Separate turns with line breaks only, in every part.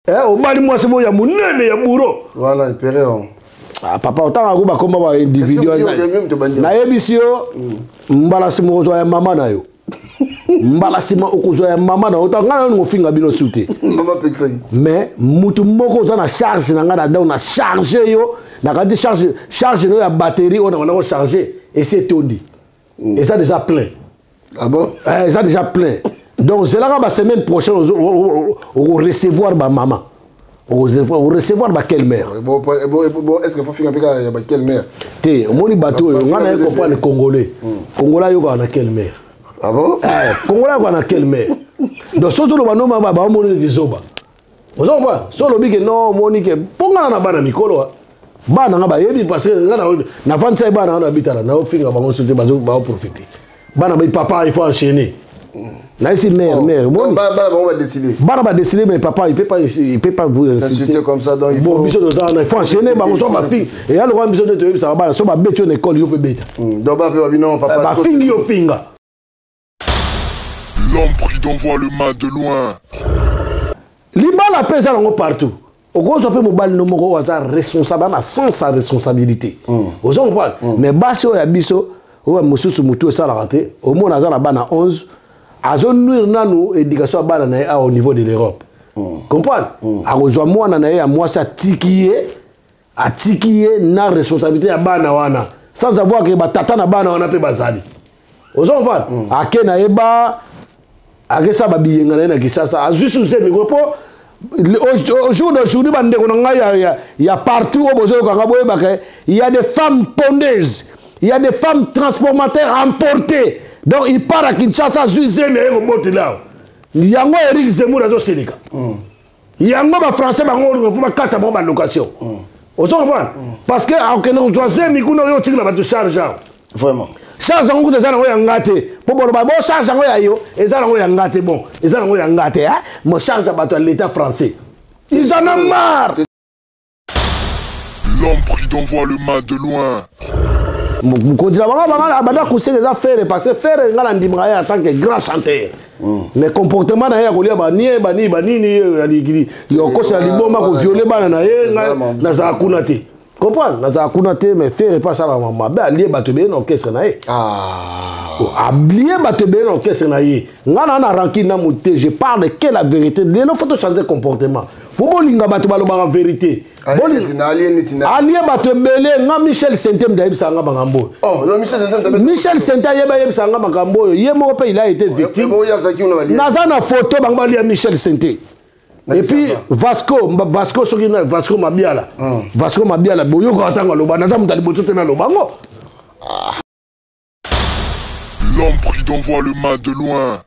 Eh, obali mwasi moko ya monene ya bouro
wana ipere
ah, papa otangaka ko bakoma ba individu nayebisi yo mm. mbala nsima okozwa ya mama na yo mbala nsima okozwa ya mama na yo ngai nanu kofinga bino su te mais mutu moko oza na charge na ngai na donc na charge yo nakanisi charge charge na yo ya batterie oyo nakona kocharge esi etondi mm. eza déjà plein
ah bon
eh, eza déjà plein donc zelaka ba semaine prochaine okorecevoir bamama okorecevoir baquelle mère
bon, bon, bon, est ce que faut finga mpe kaka ya baquelle mère
te omoni bato oyo ngai naye comprendre congolais mm. congolais ayokaka na quelle mère
ah bon
eh, congolais ayokaka na quelle mère donc soki toloba no baomoni neti zoba ozo comprendre so olobi ke non omoni ke mpo ngai na bana mikolo bana nga bayebi parce que nga nafandisa ye bana nga na bitala naofinga bango so te baoprofite bana bai papa il faut enchaîner nayesi mère oh. mère
moni bana bango badécider
bana badécider mais papa il peut pas il peut pas vous
insulter comme ça donc il
faut bon biso toza wana il faut enchaîner bango so bafingi eya lokola biso nde toyebisaka bana so babeti yo na école yo mpe beta
hmm, donc bape babi non papa
bafingi yo finga
L'homme prudent voit le mal de loin.
Libala mpe eza nango partout. okozwa mpe mobali no moko oyo aza responsable na sens ya responsabilité mm. ozo comprendre mm. mais basi oyo ya biso oyo mosusu motu esalaka te omona aza na bana 11 azonuire nanu éducation ya bana na ye awa au niveau de l'europe mm. comprendre mm. akozwa mwana na ye ya mwasi atiki ye atiki ye na responsabilité ya bana wana sans avoir ke batata na bana wana mpe bazali ozo comprendre mm. ake na ye ba akesa babiyenga na ye na kinshasa azwi suze mikro mpo au jour d'aujourd'hui bandeko na ngai ya, ya, ya partout oyo bozoyoka ngai boyebaka il y a des femmes pondeuses il y a des femmes transformateurs emportées donc il part à kinshasa azwi zemi aye kobotela awa yango eric zemmour azosilika mm. yango bafrançais bango olinga fo bakata bango balocation mm. ozo comprendre mm. parce que akokende kozwa zemi kuna oyo otikela bato charge awa
vraiment
charge yango kuta eza nango ya nga te mpo boloba bo charge yango ya yo eza nango ya nga te bon eza nango ya nga te mo charge ya bato ya l'état français ils en ont marre.
L'homme prudent voit le mal de loin.
Mokonzi na bango bango abanda koseka eza Ferre parce que Ferre nga na ndimaka ye en tant que grand chanteur. Mm. Mais comportement na ye ya kolia banie bani banini ya kokosa liboma koviole bana na ye nga nazala kuna te. Comprendre nazala kuna te mais Ferre mpe asalaka mabe alie bato ebele na orchestre na ye.
Ah.
Oh, alie bato ebele na orchestre na ye. Nga na na rancune na moto te je parle que la vérité. Lelo faut changer comportement. Faut bolinga bato balobaka vérité. Alie bato ebele nga Michel Sente moto ayebisaka nga makambo
oyo.
Oh, Michel Sente ayeba ayebisaka nga makambo oyo ye moko mpe il a été victime. Naza na photo bango balia Michel Sente. Et puis Vasco, Vasco soki na Vasco Mabiala. Hmm. Vasco Mabiala boyoka ntango aloba naza moto ya liboso te naloba ngo.
L'homme prudent voit le mal de loin.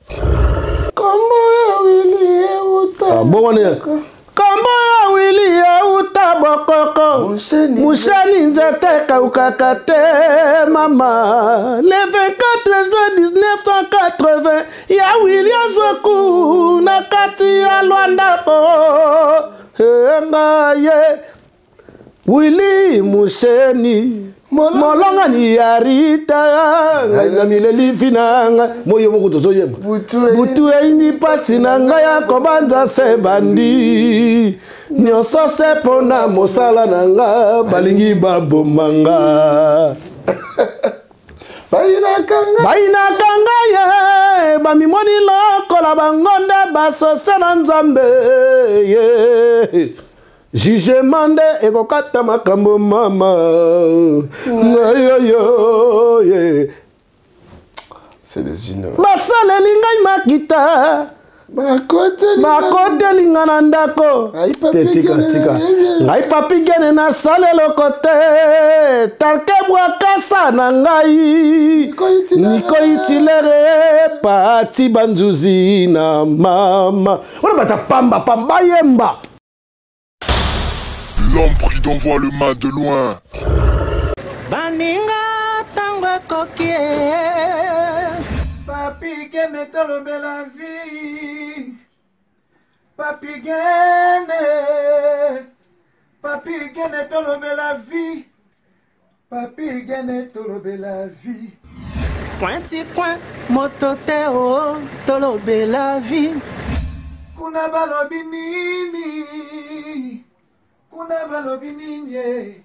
Ah, bon, on est. Kombo ya Willy euta bokoko mushani nzete ekaukaka te mama le 24 juin 1980 ya Willy azwaku na kati ya Luanda o enga ye Willy Musheni molongani ya Rita ngai na mileli fina ngai moyo moko tozoyemba butu eyini mpasi na ngai ya kobanza se bandi nyonso se mpo na mosala na nga balingi baboma nga bayinaka ngai ye bamimoni lokola bango nde basose na nzambe ye Jugement nde ekokata makambo mama yoyo ye basaleli ngai makita bakoteli nga na ndako te tika tika ngai papi gene nasala eloko te tarke bwakasa na ngai nikoitilere pati banzuzi na mama wana bata pamba pamba bayemba
L'homme prudent voit le mal de loin.
Baninga tango ekoki Papi Gene tolobela vie Papi Gene Papi Gene tolobela vie Papi Gene tolobela vie. Coin ti coin moto te o oh, tolobela vie. Kuna balobi nini? Balobi nini eh?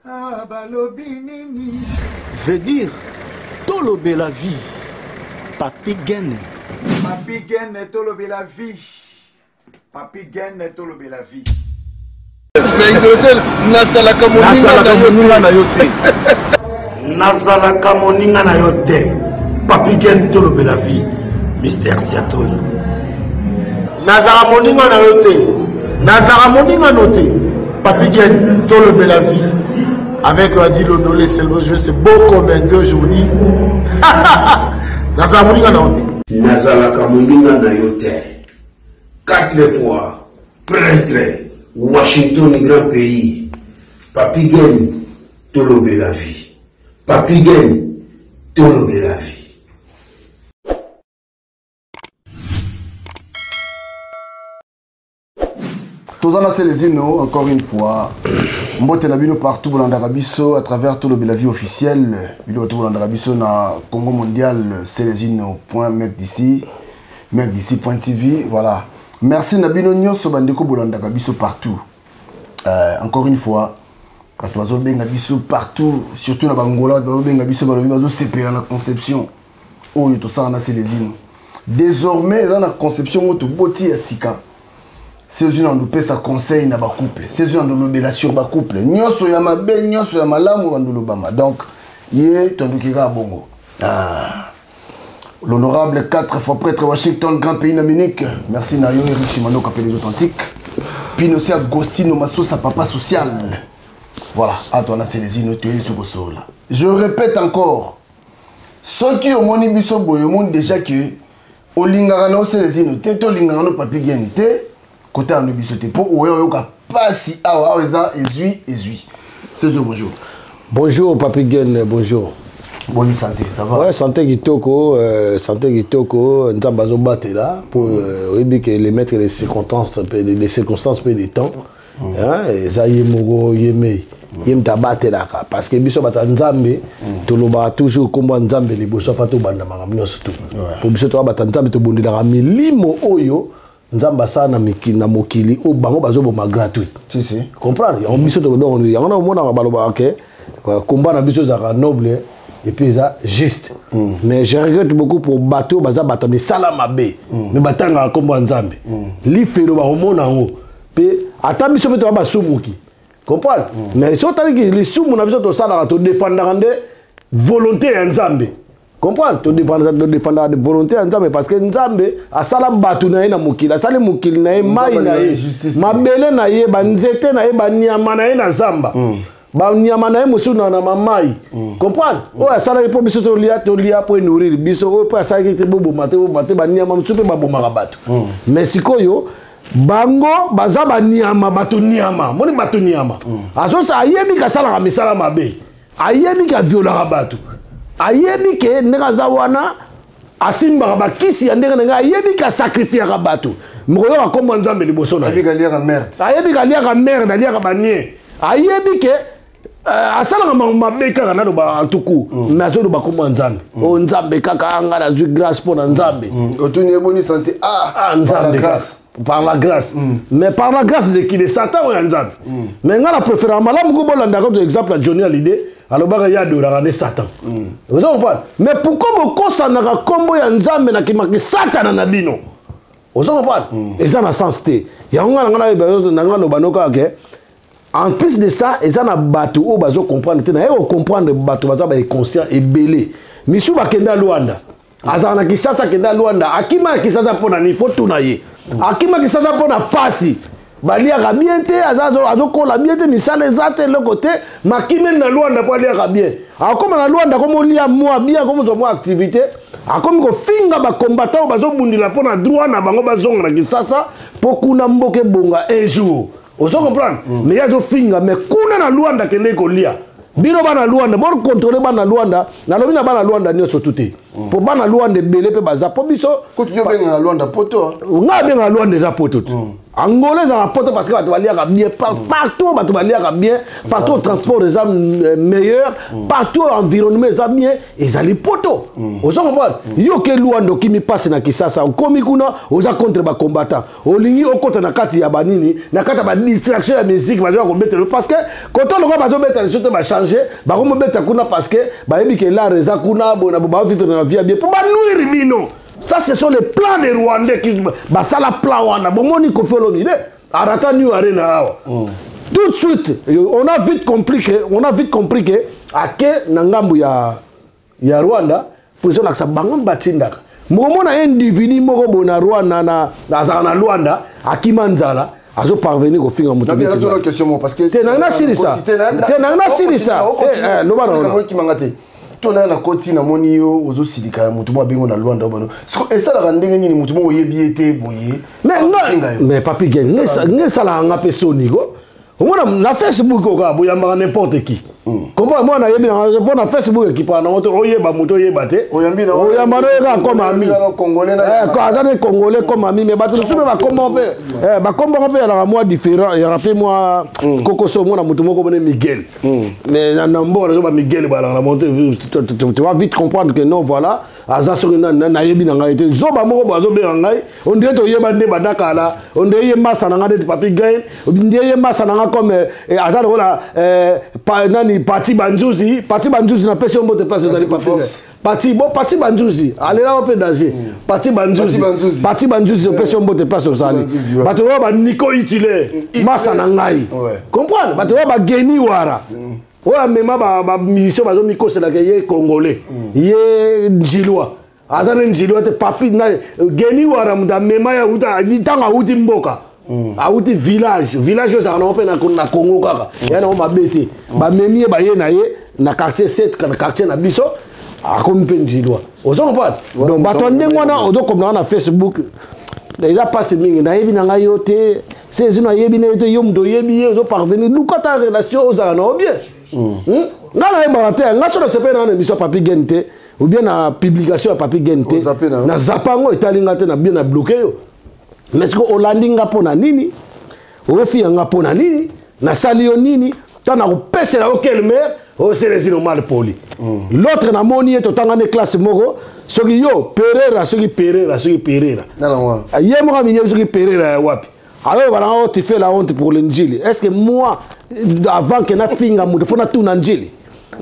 Ah, balobi nini? Veut dire tolobela vie. Papi Gene. Papi Gene tolobela vie. Papi Gene tolobela vie.
Nazalaka moninga na yo te.
Nazalaka moninga na yo te. Papi Gene tolobela vie. Mister Siatoli.
Nazalaka moninga na yo te. Nazalaka moninga no te. Papi Gen, tolobela vie. Avec Adi Londolé, c'est le jeu, c'est beau comme un deux jours. Nazalaka moninga na yo te.
Nazalaka moninga na yo te. Quatre fois, prêtre, Washington, grand pays. Papi Gen, tolobela vie. Papi Gen, tolobela vie.
Toza na Celezino encore une fois. Mbote na bino partout bolandaka biso à travers tout la vie officielle. Bino bato bolandaka biso na Congo mondial celezino.mec d'ici mec d'ici.tv, voilà. Merci na bino nyonso bandeko bolandaka biso partout. Encore une fois bato bazobenga biso partout, surtout na Bangola, bato bazobenga biso balobi bazosepela na conception oyo tosala na Celezino. Désormais eza na conception oyo toboti ya sika. Celezino andopesa conseil na bacouple, Celezino andolobela sur bacouple nyonso ya mabe, nyonso ya malamu bandolobama. Donc ye tondoki kaka bongo. Ah. L'honorable 4 fois prêtre Washington, grand pays Dominique. Merci Nayo Eric Chimano, Capel les authentiques. Pinosi Agostino Masosa, papa social. Voilà, à toi, Celezino, tu es sous. Je répète encore, ceux qui ont moni biso boyo monde déjà que olingaka na Celezino te, to olingaka no Papi Gene te, côté ya biso te, po oyo oyoka pasi awa awa eza ezwi ezwi. C'est bonjour.
Bonjour Papi Gene, bonjour.
Bonne santé, ça va?
Ouais, santé kitoko, santé kitoko, nzambe azobatela pour oyebi que les maîtres les circonstances les circonstances mpe des temps. Hein, eza ye moko ye mei. Ye moto abatelaka parce que biso bato ya Nzambe tolobaka toujours nkombo ya Nzambe liboso afa tobanda makambo nyonso tu. Po biso toka bato ya Nzambe, tobondelaka milimo oyo Nzambe asala na mikili, na mokili oyo bango bazoboma gratuit.
Si, si.
Comprendre yango biso donc yango na omonaka balobaka ke combat na biso ezalaka noble et puis eza juste. Mais je regrette beaucoup pour bato baza bato misala mabe, mais batangaka nkombo ya Nzambe. Lifelo bakomona yango mpe ata biso mpe toya basumuki, comprendre. Mais so otaliki lisumu na biso tosalaka, todefendaka nde volonté ya Nzambe, comprendre. Todefendaka volonté ya Nzambe parce que Nzambe asala bato na ye na mokili, asali mokili na ye, mai na ye, mabele na ye, banzete na ye, banyama na ye na zamba, banyama na ye mosusu na mamai, comprendre. Oyo asalaki mpo biso tolia, tolia mpo enourrir biso. Oyo mpo asalaki te boboma te, boboma te. Banyama mosusu mpe babomaka bato, mais sikoyo bango baza banyama, bato nyama. Moni bato nyama azosa, ayebi kasalaka misala mabe, ayebi kaviolaka bato, ayebi ke ndenge aza wana asimbaka bakisi ya ndenge ndenge, ayebi kasacrifiaka bato. Mokoyoka nkombo ya Nzambe liboso na ye.
Ayebi kaliaka merde.
Ayebi kaliaka merde, aliaka banie, ayebi ke asalaka makambo mabe kaka. Naloba antuku nazoloba nkombo ya Nzambe, oyo Nzambe kaka anga nazwi grâce mpo na Nzambe.
Otuni eboni santé? Ah,
ah, Nzambe,
grâce.
Par la grâce. Mais par la grâce de qui? De Satan oyo ya Nzambe? Mais nga na préférera malamu ko bolandaka to exemple ya Johnny Hallyday, alobaka ye adoraka nde Satan. Oza comprendre? Mais pourquoi bokosanaka nkombo ya Nzambe na kimaki Satana na bino? Oza comprendre? Eza na sens te. Yango nga na nga loba no kaka ke en plus de ça eza na bato oyo bazocomprendre te. Naye kocomprendre bato baza bainconscient ebele. Misu bakenda Lwanda, azala na Kinshasa, akenda Lwanda, akima ya Kinshasa mpo na nini? Fo tuna ye. Akima Kinshasa mpo na pasi, baliaka bien te, azokola bien te, misala eza te, eloko te. Makimeli na Lwanda mpo aliaka bien. Akóma na Lwanda, akomi olia mwa bien, akomi ozwa mwa activité, akomi kofinga bacombattant oyo bazobundela mpo na droit na bango bazonga na Kinshasa mpo kuna mboka ebonga un jour. Ozo comprendre? Mais ye azofinga, mais kuna na Lwanda akendeki kolia. Bino bana Lwanda bocontrôle bana Lwanda. Nalobi na bana Lwanda nyonso tu te, mpo bana Lwanda ebele mpe baza mpo biso.
Kutu yo obengaka Lwanda poto.
Ngai abengaka Lwanda eza poto te. Angola ezalaka poto parce que bato baliaka bien partout, bato baliaka bien partout, transport eza meilleur partout, environnement eza bien, ezali poto. Oza comprendre? Yo ke Luanda, okimi mpasi na Kisasa, okomi kuna, oza contre bacombattant, olingi okota na kati ya banini, na kati ya badistraction ya musique bazoya kobetela, parce que koto lokola bazobeta lisusu te, bachange, bakomobeta kuna parce que bayebi ke l'art eza kuna boye na bavivre na vie ya bien mpo banuire bino. Ça, ce sont les plans des Rwandais qui basala plan wana. Bomoni Koffi Olomide arata New Arena awa. Tout de suite, on a vite compris que ake na ngambu ya Rwanda pour ezolakisa bango batindaka. Mokomona individu moko boye na Rwanda, na azalaka na Rwanda, akima nzala, azoparvenir kofinga moto. Te, nanga nasilisa te, nanga nasilisa. Loba na
Kimanga te, to na koti, namoni yo ozosilika ya motu mo abengo na Lwanda bano. Siko esalaka ndenge nini motu moko oyebi ye te boye?
Mais Papi Gen, nge esalaka nga mpe soni ko omona na Facebook oka boyambaka n'importe qui. Comprends? Moi nayebi nanga mpo na Facebook ekipaka nango te, oyeba moto oyeba te, oyamba no yeka comme ami, aza ne Congolais comme ami. Mais bato mosusu mpe bakombo mpe, bakomboko mpe yalaka mwa différent, yaka mpe mwa kokoso. Omona moto moko bone Miguel, mais na mboka nazo ba Miguel balaka na monte, tu vas vite comprendre que non, voilà, aza soki nayebi na ngai te, zoba moko bo azobenga ngai, on dirait toyeba nde banda kala, on dirait ye masa na ngai neti Papi Gain, on dirait ye masa na ngai comme aza lokola nani, Pati Banzuzi. Pati Banzuzi, napesi yo mbote place ozali, Papi Gain. Pati bo, Pati Banzuzi alela mpe danger. Pati Banzuzi, Pati Banzuzi, opesi yo mbote place ozali. Bato oyo baniko utile masa na ngai, comprendre, bato oyo bageni wara oyo amema bamusicien bazomikoselaka ye Congolais, ye Njilwa, aza ne Njilwa te. Papi na geni wara, moto amema ye auta ntango awuti mboka, awuti village, village oyo ezalaka nango mpe na Congo kaka ya nango mabe te. Bamemi ye, baye na ye na quartier 7, na quartier na biso, akomi mpe Njilwa. Ozo comprendre? Donc bato ya ndenge wana ozokomnaka na Facebook, eza mpasi mingi. Nayebi na ngai yo te, sezi nayebi na ye te, yo moto oyebi ye, ozoparvenir luka ta relation ozala na yo bien. Nga nayebaka te, nga so nasepeli nanga na émission ya Papi Gen te ou bien na publication ya Papi Gen te, na zapa yango, etali nga te, na bien na bloqué yo. Mais siko olandi nga mpo na nini? Oyofiya nga mpo na nini? Nasali yo nini? Ntango nakopesela yo quelle mare oyo Selezino mal poli. L'autre, namoni ye, totanga nde classe moko, soki yo Perera, soki Perera, soki Perera, ye moko aminyebi soki Perera ya wapi. Alors balanga, tu fais la honte pour le Njili. Est ce que moi, avant que nafinga moto, fo natuna Njili?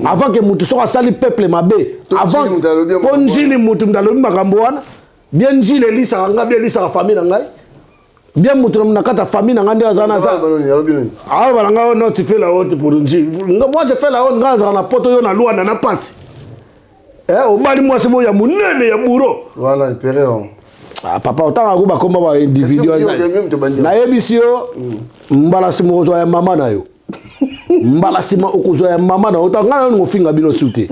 Avant que motu soki asali peuple mabe, avant mpo Njili, motu moto alobi makambo wana bien, Njili elisaka nga bien, elisaka famille na ngai bien, moto na kati ya famille na ngai nde aza awa. Balanga, non, tu fais la honte pour Njili. Moi je fais la honte? Ngai azala na poto, yo na Lwanda na pasi, obali mwasi boyo ya monene ya buro.
Voilà.
Ah, papa, otangaka ku bakomba ba individu, nayebisi yo mbala nsima okozwa ya mama na yo, mbala nsima okozwa ya mama na yo. Ngai nalingo ofinga bino su te,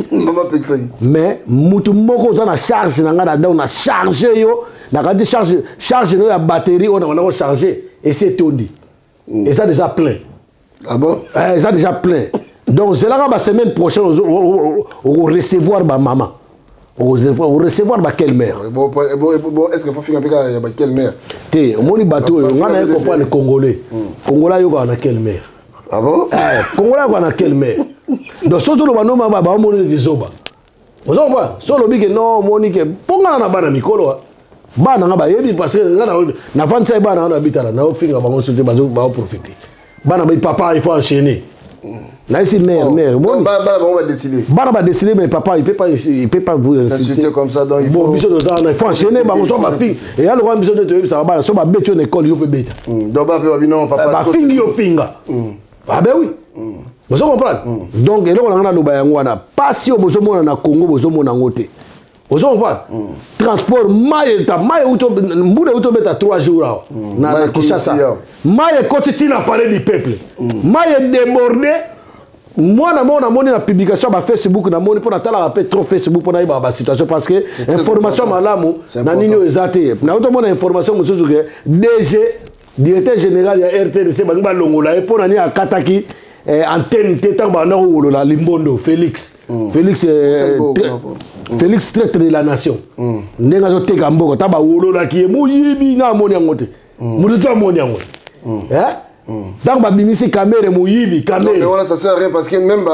mais mutu moko oza na charge na ngai na donc na charge yo, nakati charge, charge na yo ya batterie oyo nakona kocharge esi etondi, eza déjà plein.
Ah bon?
Eza déjà plein. Donc zelaka basemaine prochaine, okorecevoir bamama, orecevoir baquelle mare.
Bon, est ce que faut finga mpe kaka ya baquelle mare?
Te, omoni bato oyo ngai naye comprendre, Congolais, Congolais ayokaka na quelle mare.
Ah bon?
Congolais ayokaka na quelle mare. Donc soki toloba no, baomoni neti zoba. Oza comprendre? So olobi ke non, omoni ke mpo ngai na bana mikolo, bana nga bayebi, parce que nga navandisa ye, bana nga na bitala, naofinga bango so te, baoprofite. Bana bai, papa, il faut enchaîner. Naïsi mère, mère.
Bon, bana bango badécider.
Bana badécider, mais papa, il peut pas vous
insulter comme ça, donc il
faut. Bon, biso toza il faut enchaîner bango so bafingi. Et alors biso nde toyebisaka bana, so babeti yo na école, yo mpe beta.
Donc ba pe non, papa.
Bafingi yo, finga. Ah ben oui. Bozo comprendre? Donc eloko na nga naloba yango wana, pasi oyo bozomona na Congo, bozomona yango te. Ozo comprendre? Transport, mai eta mai euti, mbula euti obeta 3 jours awa na Kinshasa, mai ekoti ntina palais du peuple, mai edéborde. Mwana moko namoni na publication ya bafacebook, namoni mpo natalaka mpe trop Facebook mpo nayebaka basituation, parce que information malamu na nini oyo eza te. Nauti omona information mosusu ke DG, directeur général ya RTNC, balingi balongola ye mpo na nini? Akataki antenne te ntango banda kowolola limbondo Félix. Félix, Félix, traître de la nation, ndenge azoteka mboka, ta bawololaki ye moyibi, nga amoni yango te. Moto to amoni yango. Ntango babimisi Kamerhe moyibi, Kamerhe
wana, ça sert à rien parce que même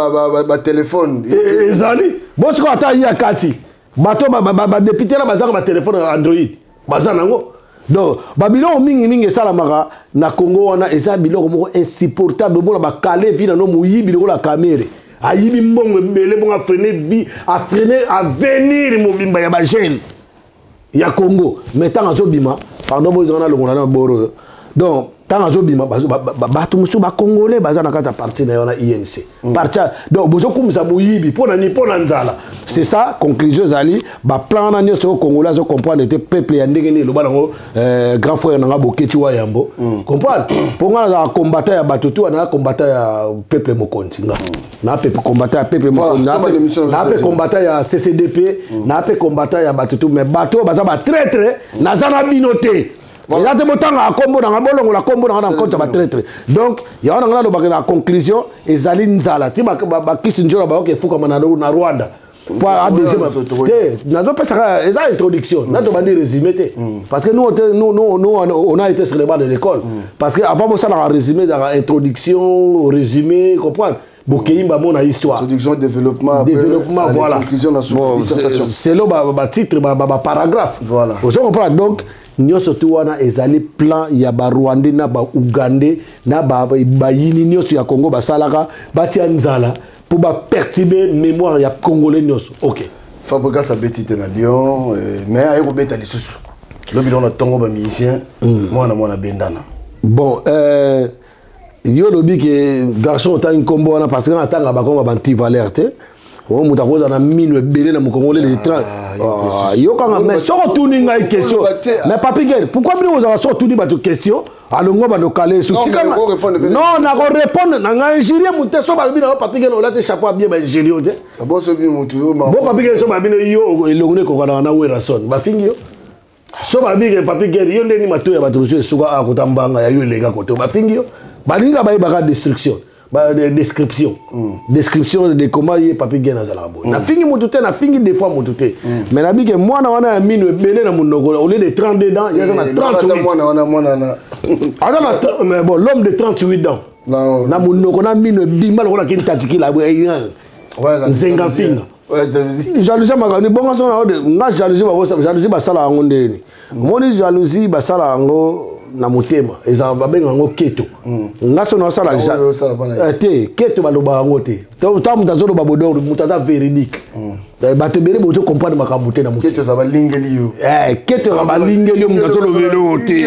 batelefone
ezali bosiko. Ata ye akati bato, badéputé na bazanga batelefone ya Android, baza nango. Donc babiloko mingimingi esalamaka na Congo wana eza biloko moko insupportable. Omona bakale vi nano moyibi lokola Kamerhe, ayibi mbongo ebele bongo, afreiner vie, afreiner avenir mobimba ya bajeune ya Congo. Mais ntango azobima, pardon, bozanga na longola na boro. Donc ntango azobima, bato mosusu bacongolais baza na kati ya parti na ye wana, UNC, parti. Donc bozokumisa moyibi mpo na nini? Mpo na nzala. C'est ça, conclusion ezali baplan wana nyonso oyo Congolais azocomprendre te. Peuple ya ndenge nini? Eloba nango grand frère nanga Boketi wa Yambo. Comprendre, mpo nga nazala combattant ya bato tu, naa combattant ya peuple mokonzi, nga naa mpe combattant ya peuple mokonzi, naa mpe combattant ya CCDP, naa mpe combattant ya bato tu. Mais bato oyo baza batraître, naza na bino te. Eza te, botangaka nkombo nanga, bolongola nkombo nanga na compte ya batraître. Donc yango nanga nalobaka na conclusion, ezali nzala ti bakisi nzola bayoka efukama na Rwanda po te. Nazopesaka eza introduction, na tobandi résumé te, parce que nous, nous, nous, on a été sur les bancs de l'école, parce que avant bosalaka résumé, ezalaka introduction, résumé, comprendre, bokei bamona histoire.
Introduction, développement.
Développement, voilà.
Conclusion na
bon, selon batitre, baparagraphe.
Voilà.
Ozo comprendre? Donc nyonso tu wana ezali plan ya Barwandais na Baugandais na bayini nyonso ya Congo. Basalaka batia nzala mpo baperturber mémoire ya Congolais nyonso. Ok.
Fabregas abeti te na Lyon, mais aye kobeta lisusu lobi na ntongo, bamusicien mwana mwana bendana.
Bon, yo olobi ke garçon otangi nkombo wana parce que natanga bakomba bantivaleur te. Oyo moto akozala na mino ebele na mokongole le 30 yokanga. Mais soki otuni ngai question, mais Papi Gel, pourquoi bino ozala soki otuni bato question, alongo bandokale? Non, nakorépondre na ngai injurie motu te. So balobi nango, Papi Gel, olati chapeau abie, bainjurie yo te. Bo Papi Gel, so babino yo elongo nde ekokanaka na Werrason, bafingi yo. So balobi ke Papi Gel, yo ndeni matoyi ya bato mosusu esuka akota mbanga ya yo eleka kote, bafingi yo. Balingi bayebaka destruction, description, description de comment ye Papi Gen azalaka boye. Nafingi motu te, nafingi des fois motu te, mais nabi ke mwana wana ya mino ebele na monoko, au lieu de 32 dents, ye aza na 38, aza na, mais bon, l'homme de 38 dents na monoko na mino ebima lokola kintatikila nzenga mpinga. Jalousie makambo bongo so nga jalousie, jalousie basala yango ndeni? Omoni, jalousie basala yango na motema, eza babenga yango keto. Nga so naosala te keto, baloba yango te. Ta moto azoloba bodor, moto aza véridique. Bato ebele bozo comprendre makambo te na
keto balingeli yo.
Keto eza balingeli yo, moto azolobela oyo te,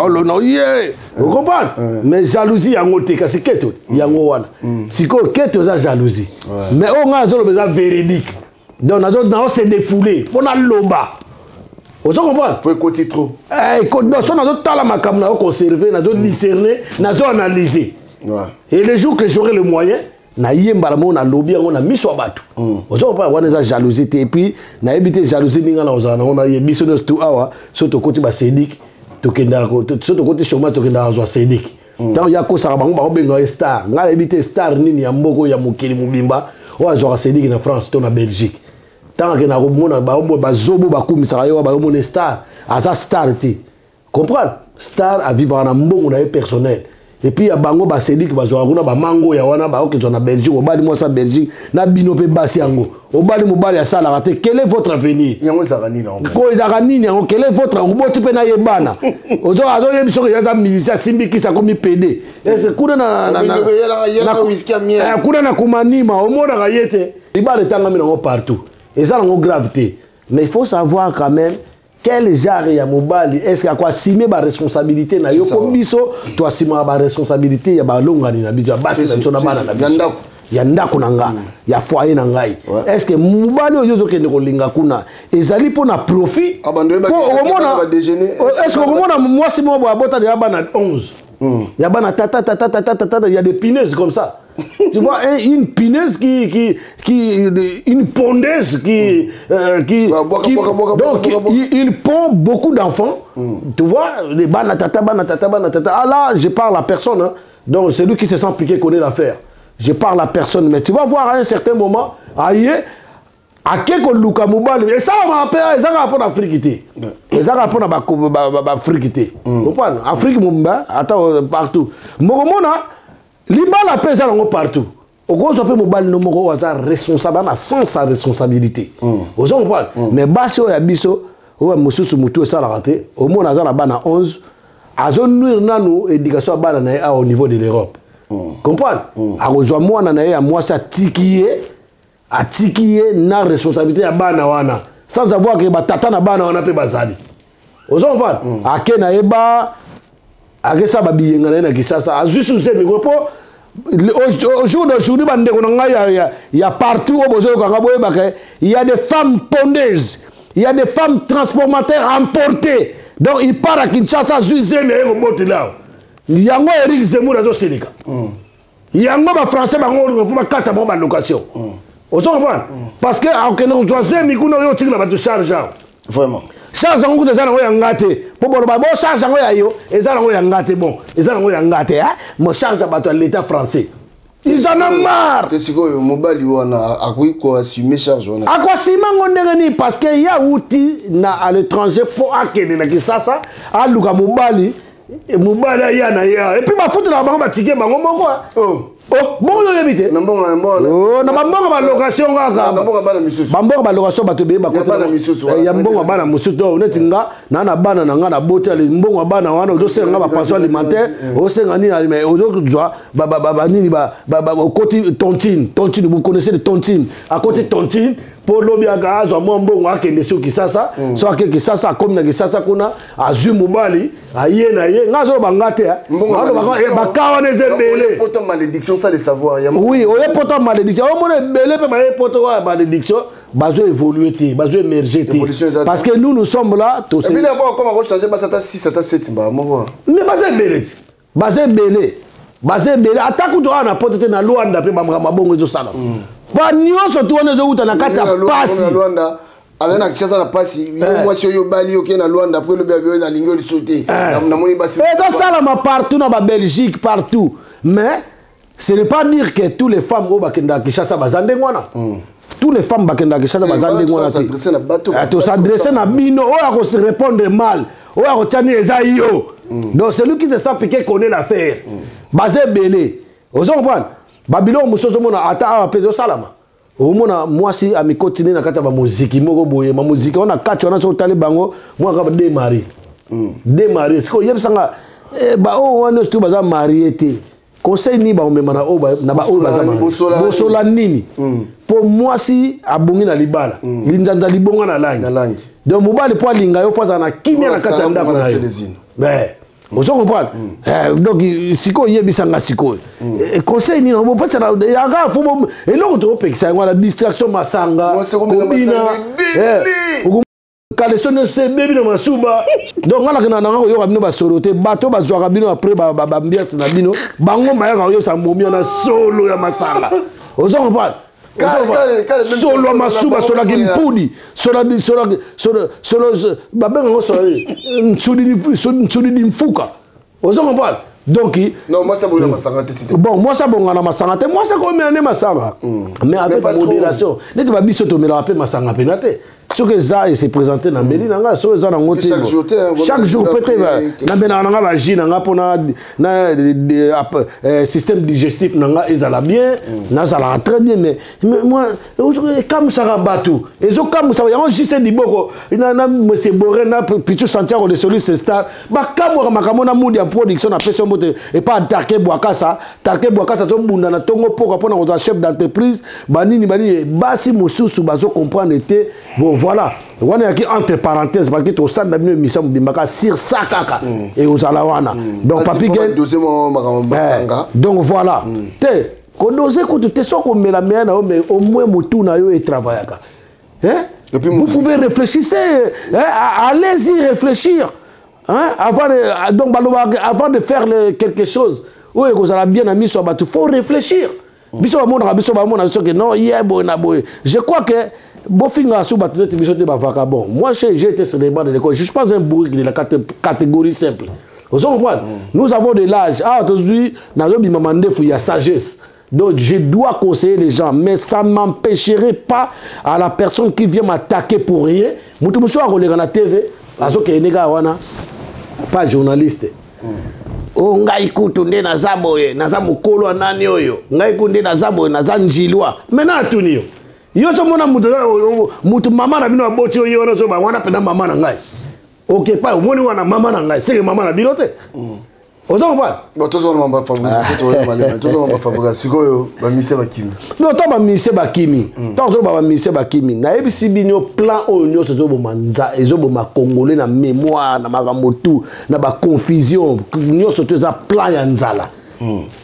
olona ye, ocomprendre. Mais jalousie yango te, kasi keto yango wana. Sikoyo keto eza jalousie, mais oyo ngai azoloba eza véridique. Donc nazo se défouler mpo naloba, ozo comprendre?
Po ekoti trop.
Non, so nazotala makambo, nazo conserver, nazo discerner, nazo analyser. Et le jour que j'aurai le moyen, naye mbala moko nalobi yango na miso ya bato, ozo comprendre? Wana eza jalousie te. Et puis nayebi te jalousie ndenge na kozala nango. Nayebi biso nyonso tu awa, so tokoti basedik, tokendaka, so tokoti chômage, tokendaka kozwa sedik. Ntango ya kosaka bango, bakobenga ye star. Ngai nayebi te star nini ya mboka ya mokili mobimba oyo azwaka sedik na France to na Belgique. Ntango akendaka komona bazobo bakumisaka ye, bazomona star, aza star te. Comprendre, star avivaka na mbongo na ye personnel. Et puis ya bango basediki bazwaka kuna, bamango ya wana baokezwa na Belgique. Obali mwasi ya Belgique na bino mpe basi yango, obali mobali asalaka te, quel est votre avenir?
Yango ezalaka nini yango?
Ko ezalaka nini yango? Quel est votre oboti mpe na ye bana, azoyebi soki aza musicien, asimbi kisi, akomi pd. Est kuna kuna na kumanima omonaka ye te. Libala etangami nango partout, eza nango grave te, mais il faut savoir quand même quel genre ya mobali, est ce que akoassume baresponsabilité na yo? Mpo biso toasimaka baresponsabilité ya balongani na biso, ya basi na biso na bana na biso, ya ndako na nga, ya foyer na ngai. Est ce que mobali oyo ozokende kolinga kuna ezali mpo na profit? Est ce que okomona mwasi moko boye abota deya bana 11, ya bana tata tata tata tata? Il y a des punaises comme ça, tu vois, une punaise qui une pondeuse qui donc il pond beaucoup d'enfants, tu vois, les bana tata, bana tata, bana tata. Ah là, je parle à personne, hein. Donc celui qui se sent piqué connaît l'affaire. Je parle à personne, mais tu vas voir à un certain moment, aïe, Ake koluka mobali, esalamaka mpe, eza kaka mpo na Afrique te, eza kaka mpo na baAfrique te. Comprendre, Afrique mobimba, ata partout mokomona libala mpe eza nango partout. Okozwa mpe mobali no moko oyo aza responsable, na sens ya responsabilité, oza comprendre. Mais basi oyo ya biso, oyo mosusu motu esalaka te, omona aza na bana 11, azonuire nanu éducation ya bana na ye awa au niveau de l'Europe. Comprendre, akozwa mwana na ye ya mwasi, atiki ye na responsabilité ya bana wana, sans avoir ke batata na bana wana mpe bazali. Ozo comprendre, ake na ye ba akesala babiyenga na ye na Kinshasa, azwi suze mikro mpo au jour d'aujourd'hui, bandeko na ngai ya partout oyo bozoyokanga, boyebaka, il y a des femmes pondeuses, il y a des femmes transformateurs emportées. Donc il part à Kinshasa, azwi zemi, aye kobotela awa. Yango Eric Zemmour azosilika yango, bafrançais bango olinga fo bakata bango balocation. Ozo comprendre, parce que akokende kozwa zemi kuna, oyo otikila bato charge awa.
Vraiment.
Charge yango kuta eza nango ya nga te, mpo boloba bo charge yango ya yo, eza nango ya nga te. Bon, eza nango ya nga te, mo charge ya bato ya l'état français, ils en ont marre.
Te, sikoyo mobali wana akoki koassume charge wana?
Akoassume yango ndenge nini? Parce que ye awuti na à l'étranger mpo akende na Kisasa aluka mobali, mobali aya na ye, et puis bafutelaka bango batike bango moko.
Oh.
Oh, bongo oyebi te?
Na mbongo ya mbongo.
Oh, na bambongo balocation kaka.
Na mbongo ya bana misusu.
Bambongo balocation, bato ebele.
Ya bana misusu wana.
Ya mbongo ya bana mosusu. Donc neti nga na bana na nga na boti, ale mbongo ya bana wana, ozosenga nga bapension alimentaire, ozosenga nini, mais ozozwa banini, okoti tontine. Tontine, vous connaissez le tontine? Akoti tontine mpo lobi aka azwa mwa mbongo, akende so Kisasa. So ake Kisasa, akomi na Kisasa kuna, azwi mobali, aye na ye. Nga azoloba nga te.
Mbongo ya malédiction.
Baka wana eza ebele.
Poto malédiction, ça le savoir ya.
Oui, oye poto malédiction, omona ebele mpe baye poto oyo ya malédiction, bazo évoluer te, bazo émerger te.
Évolution eza te.
Parce que nous, nous sommes là.
Et puis là, comme on changer basi ata 6 ata 7 mbala moko.
Mais baza ebele te, baza ebele, baza ebele. Ata kutu awa na poto te, na Lwanda mpe bamakambo mabongo ezosala ba nyonso tu wana ezowuta na kati ya pasi.
Na Lwanda, aza na Kinshasa na pasi, yo mwasi oyo obali, okei na Lwanda, après lobi abi oyo nalingi oyo lisusu te. Namoni basi.
Ezosalama partout, na babelgique, partout. Mais ce n'est pas dire que tous les femmes oyo bakendaka Kinshasa baza ndenge wana, tous les femmes bakendaka Kinshasa baza ndenge wana te.
Tos'adresse na bato.
Eh, tos'adresse na bino oyo akorépondre mal, oyo akotia nini, eza yo. Donc celui qui se sent piqué connaît l'affaire. Baza ebele, ozo comprendre, babiloko mosusu ozomona ata awa mpe ezosalama. Omona mwasi amikoti nde na kati ya bamoziki moko boye, bamoziki wana, kati wana soki otali bango, mwana kaka deux mari, deux mari. Sikoyo oyebisanga baoyo wana nyonso tu baza marié te, conseil nini bakomema na oyo na baoyo baza marié?
Bosola.
Bosola nini? Mpo mwasi abongi na libala, linzanza libonga na langi.
Na langi.
Donc mobali mpo alinga yo, fo azala na kimia na kati ya ndako na yo.
Selezino.
Ouais. Ozo comprendre? Donc sikoyo oyebisanga sikoyo, conseil nini bopesana yaka? Fo eloko tokopekisa yango wana, distraction, masanga.
Mwasi akomela
kobina.
masanga ebele.
Kaleso nyonso ebebi na masuba. Donc nga nakenda nanga koyoka bino basolo te. Bato bazwaka bino après baambiance na bino, bango bayaka koyokisa momi wana solo ya masanga. Ozo comprendre? Solo ya masuba, solaki mpudi, solo babengango solo nsudi dimfuka. Ozo comprendre? Donc
Non, mwasi abongi na masanga te, s'il te plaît.
Bon, mwasi abonga na masanga te, mwasi akomela nde masanga, mais avec
pas trop.
modération. Neti babiso tomelaka mpe masanga pena te. Soki eza ese présente na mbeli na nga, soki eza nango te.
Chaque jour te, hein,
chaque jour
vraiment,
pe te. Nabelaka na nga bajus na nga mpona na système digestif na nga ezala bien, nazalaka très bien. Mais moi ekamusaka bato, ezokamusaka yango juse liboko na monsieur Boré na Pichu Santiago de Solis Star, bakamwaka makambo na mudi ya production. Napesi yo mbote epa Tarke Bwakasa. Tarke Bwakasa azobunda na ntongo poka mpona kozala chef d'entreprise. Banini banini, basi mosusu bazocomprendre te. Bon, voilà, wana yaki entre parenthèse, parce que tosala na bino émission mobimba sur ça kaka e ozala wana. Donc Papi Gen
Deuxième makambo masanga.
Donc voilà, te kodose kutu te, soki komela meya na yo, mais au moins motu na yo etravaillaka. Hein?
Et puis,
vous pouvez réfléchir, hein, allez-y réfléchir, hein, avant de, donc balobaka, avant de faire quelque chose oyo ekozala bien na miso ya bato, faut réfléchir. Biso bamonaka, biso bamona biso ke non, ye boye na boye. Je crois que bofingaka so bato neti biso te, bavagabond. Moi, j'ai été sur les bancs de l'école, je suis pas un bourrique de la catégorie simple. Ozo comprendre? Nous avons de l'âge. Ah, tozwi, nazobima mandefu ya sagesse. Donc je dois conseiller les gens, mais ça ne m'empêcherait pas à la personne qui vient m'attaquer pour rien. Mutu mosusu akoleka na TV, azokende kaka wana, pas journaliste. O ngai kutu nde naza boye, naza mokolo ya nani oyo, ngai kutu nde naza boye, naza njilwa. Maintenant atuni yo. Yo so mona mutu mutu mama na bino aboti yo wana so ba wana pena mama na ngai. Ok pa omoni wana mama na ngai, seke mama na bino te. Oza comprendre?
Bon, tozona mamba fabrice, tozona malema, tozona mamba fabrice. Sikoyo ba mise bakimi.
Non, to ba mise bakimi. Tant to ba mise bakimi. Nayebisi bino plan oyo nyonso ezoboma nza, ezoboma congolais na mémoire, na makambo tout, na ba confusion, nyonso to eza plan ya nzala.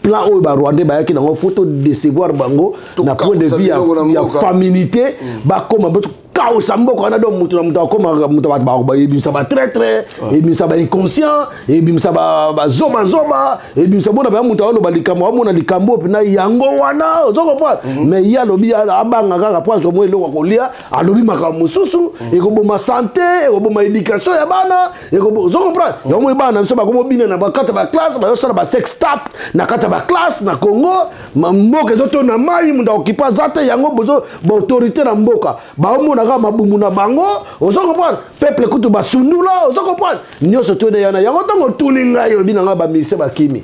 Plan oyo ba Rwandais bayaki nango, faut to décevoir bango na point de vue ya familité, bakoma kausa mboka wana. Donc mutu na mutu akoma mutu, bato bayebimisa batraître, ebimisa bainconscient, ebimisa bazobazoba, ebimisa bona baya. Mutu aoloba likambo, amona likambo mpena yango wana, ozo comprendre? Mais ye alobi, abanga kaka po azwa mwa eloko ya kolia. Alobi makambo mosusu ekoboma santé, ekoboma éducation ya bana, ozo comprendre? Yango moni bana na biso bakoma obina na bakati ya baclasse, bazosala basextape na kati ya baclasse na Congo. Mboka ezotonda mai, moto akokipa aza te. Yango bozo baautorité na mboka baomona kaka mabumu na bango, ozo comprendre? Peuple kutu basundula, ozo comprendre? Nyonso toyede yana yango. Ntango otuni ngai, olobi na ngai bamusicien bakimi,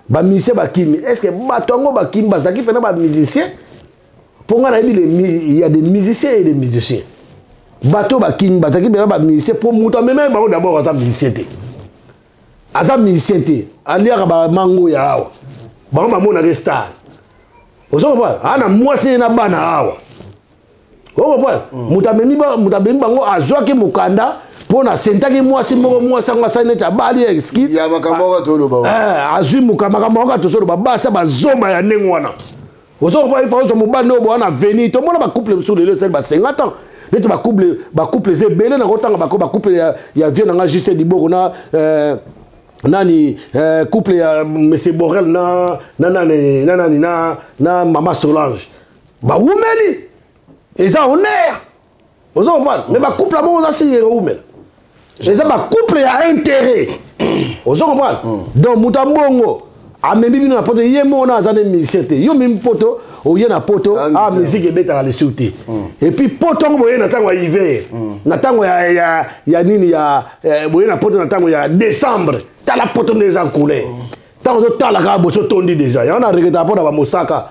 bamusicien bakimi. Est ce que bato yango bakimi bazalaki mpena bamusicien? Mpo ngai nayebi, il y a des musiciens et des musiciens. Bato bakimi bazalaki mpena bamusicien? Mpo moto amemaki bango d'abord aza musicien te, aza musicien te, aliaka bamango ya awa. Bango bamonaka star, ozo comprendre? Aa na mwasi ye na bana awa, ozo comprendre? Moto amemi moto amemi bango azwaki mokanda mpo na sentaki mwasi moko, mwasi yango asali neti abali eski.
Ya makambo oyo toloba.
Azwi makambo oyo tozoloba, basi bazomba ya ndenge wana, ozo comprendre? Ifa ozwa mobali oyo bowana veni. Tomona bacouple mosusu lelo esali ba 50 ans, neti bacouple eza ebele. Na kotanga bacouple ya vieux na nga Jc Liboko na nani, couple ya monsieur Borel na nani na mama Solange, bawumeli, eza honneur, ozo comprendre? Mais bacouple yango oza sili ekowumela, eza bacouple ya intérêt, ozo comprendre? Donc moto abongo amemi bino na poto, ye moko na aza ne musicien te. Yo memi poto, oye na poto, a musique ebetaka lisusu te. Et puis poto yango boye na ntango ya hiver, na ntango ya nini ya boye na poto na ntango ya décembre. Tala poto nde eza couleur. Ntango ozotala kaka boso otondi déjà. Yango na regretaka mpo na bamosaka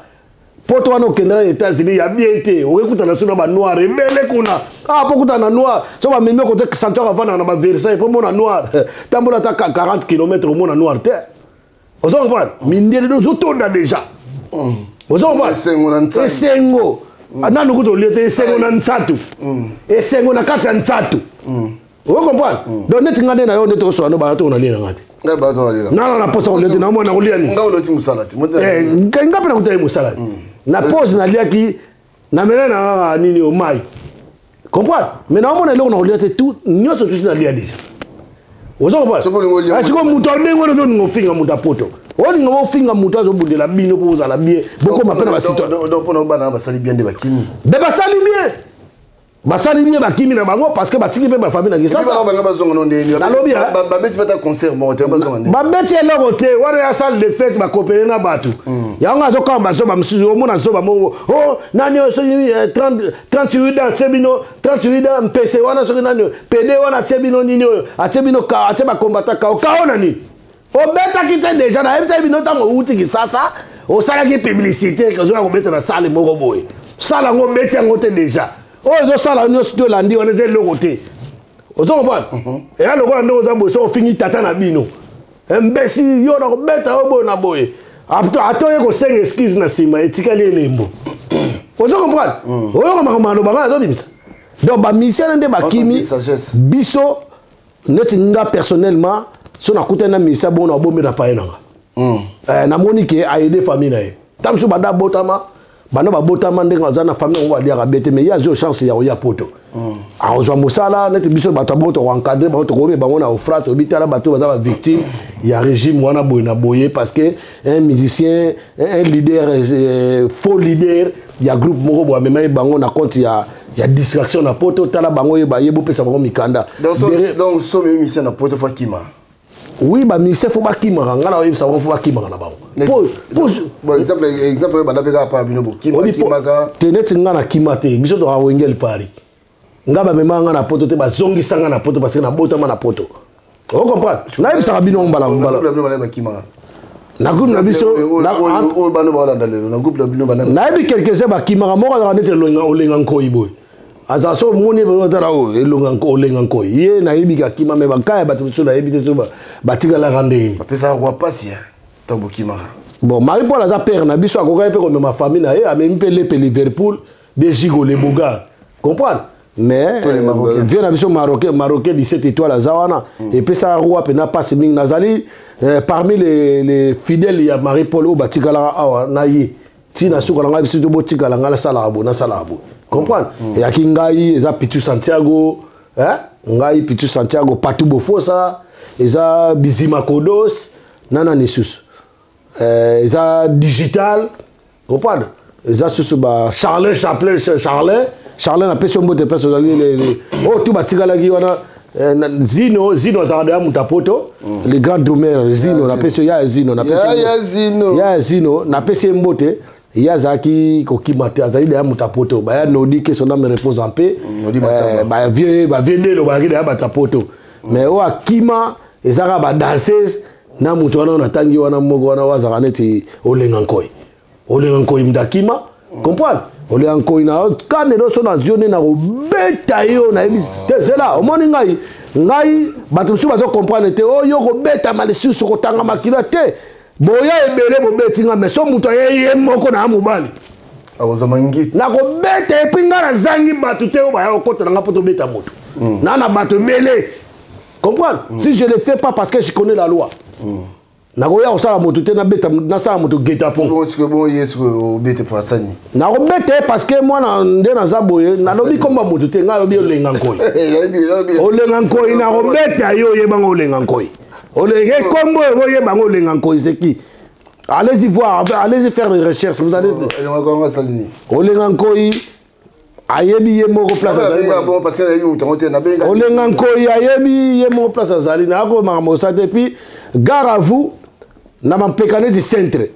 poto wana. Okendaka États-Unis ya bien te, okekutana so na banoir ebele kuna. Ah, mpo kutana na noir, so bamemi okote santuaire, avandaka na baversailles mpo mona noir. Tambola ata 40 km, omona noir te, ozo comprendre? Mindele ozotonda déjà, ozo comprendre? Esengo nanu kuta olie te, esengo na ntsatu, esengo na kati ya ntsatu, ozo comprendre? Donc neti nga nde na yo nde tokosola no bala toko nalie na nga te. Nana na posa kolia te, naomona kolia nini? Nga mpe nakuta ye mosala te. Na pause naliaki, namela na kaka nini o mai, comprendre? Mais naomona eloko na kolia te, tout nyonso tusi nalia déjà, ozo comprendre? Sikoyo moto ndenge wana ozolinga ofinga moto ya poto, olinga ofinga moto azobundela bino mpo ozala bien, bokoma mpe na
basito. Bana basali bien nde bakimi.
Be basali bien, basali bien, bakimi na bango parce que batiki mpe bafamille na Kisasa.
Nalobi
babeti eloko te wana ya salle de fête, bakopere na bato yango azokamba bazoba mosusu. Omona zoba moko o nani oyo, soki 38 ans atie bino 38 ans, mpese wana, soki nani pede wana atie bino nini oyo, atie bino, atie bakombata kao kao na nini. Obetaki te déjà, nayebisaki bino ntango outi Kisasa, osalaki publicité ozoya kobeta na salle moko boye. Sala yango, obeti yango te déjà. Oyo ezosala nyonso to elandi wana eza eloko te, ozo comprendre? Eya lokola ndenge oza boye, so ofingi tata na bino mbesi, yo na kobeta yo boye na boye, ata oye kosenga excuse na nsima, etikali elembo, ozo comprendre? Oyoka makambo alobaka, azobimisa. Donc bamusicien nde bakimi biso. Neti nga personnellement, so nakutani na musicien bongo, na obomela paye nanga. Namoni ke aide famille na ye. Ta mosusu banda abotama, banda babotama ndenge aza na famille yango, baliaka be te, mais ye azwi chance ya koya poto, akozwa mosala. Neti biso bato ya bongo, tokoencadre bango, tokomi bango na ofra, toyebi tala bato baza bavictime ya régime wana boye na boye, parce que un musicien, un leader, faux leader ya groupe moko boye amemaki bango na compte ya distraction na poto. Tala bango, oyeba ye, bopesa bango mikanda.
Donc so musicien na poto faut akima.
Oui, bamusicien faut bakimaka. Ngai na oyebisa bango, faut bakimaka na bango.
Exemple, exemple banda mpe kaka pa bino bokimaka.
Te, neti nga nakima te. Biso toka Wengel Paris. Nga bamemaka nga na Poto te, bazongisa nga na Poto parce que nabotama na Poto. Ocomprendre? Nayebisaka bino mbala mbala. Na groupe na biso,
oyo bano baolanda lelo, na groupe na bino,
nayebi quelques-uns bakimaka. Moko azalaka neti Olenga Nkoi boye, azala so omoni tala oyo Elonga Olenga Nkoi, ye nayebi kakima. Me bakaya bato mosusu nayebi te so batikalaka ndenge.
Bapesaka kwa pasi ntango bokimaka.
Bon, Marie Paul aza père na biso, akokaki mpe komema famille na ye, amemi mpe Lepe Liverpool de Gigo le Bogar, comprendre? Mais vieux na biso Marocain, Marocain 17 étoiles, aza wana. Epesaka roi mpena mpasi mingi. Nazali parmi les fidèles ya Marie Paul oyo batikalaka awa na ye ntina suka na ngai. Biso botikala, ngai nasalaka boye, nasalaka boye, comprendre? Eyaki ngai, eza Pitu Santiago, ngai Pitu Santiago, Patu Bofosa, eza Bizima Kodos, nana lisusu, eza Digital, comprendre? Eza susu ba Charlin Chaplin, Charlin, Charlin, napesi yo mbote place ozali. Oyo tu batikalaki wana, Zino, Zino azalaka deya moto apoto, le grand drummer Zino, napesi yo ya Zino,
ya
Zino, napesi ye mbote. Ye azalaki kokima te, azali deya moto apoto. Baya Nodi, que son âme repose en paix, bavieux, bavieux Ndelo bazalaki deya bato apoto. Mais oyo akima ezaka badanseuse na moto wana natangi wana, moko wana oyo azalaka neti Olenga Nkoi. Olenga Nkoi moto akima, comprendre? Olenga Nkoi na kanelo so nazwi yo nde nakobeta yo, nayebi te. Zela, omoni ngai, ngai bato mosusu bazocomprendre te. Oyo kobetama lisusu, kotanga makila te, boya ebele bobeti nga. Mais so moto aye ye moko na ya mobali,
akozwa ngiti.
Nakobeta. Et puis ngai nazangi bato te oyo baya kokota na nga mpo tobeta moto na bato ebele, comprendre? Si je le fais pas, parce que je connais la loi, nakoya kosala moto te, nabeta, nasala moto guet-apens. Nakobeta ye parce que mwana nde naza boye. Nalobi komba moto te, ngai alobi Olenga Nkoi. Olenga Nkoi, nakobeta ye. Oyebanga Olenga Nkoi, olenge kombo oyo, boyebanga Olenga Nkoi, c'est qui? Allez-y voir, allez-y faire des recherches, vous allez. Olenga Nkoi ayebi ye moko place. Olenga Nkoi ayebi ye moko place azali. Nayako makambo osala te. Puis gare à vous na mapeka neti centre,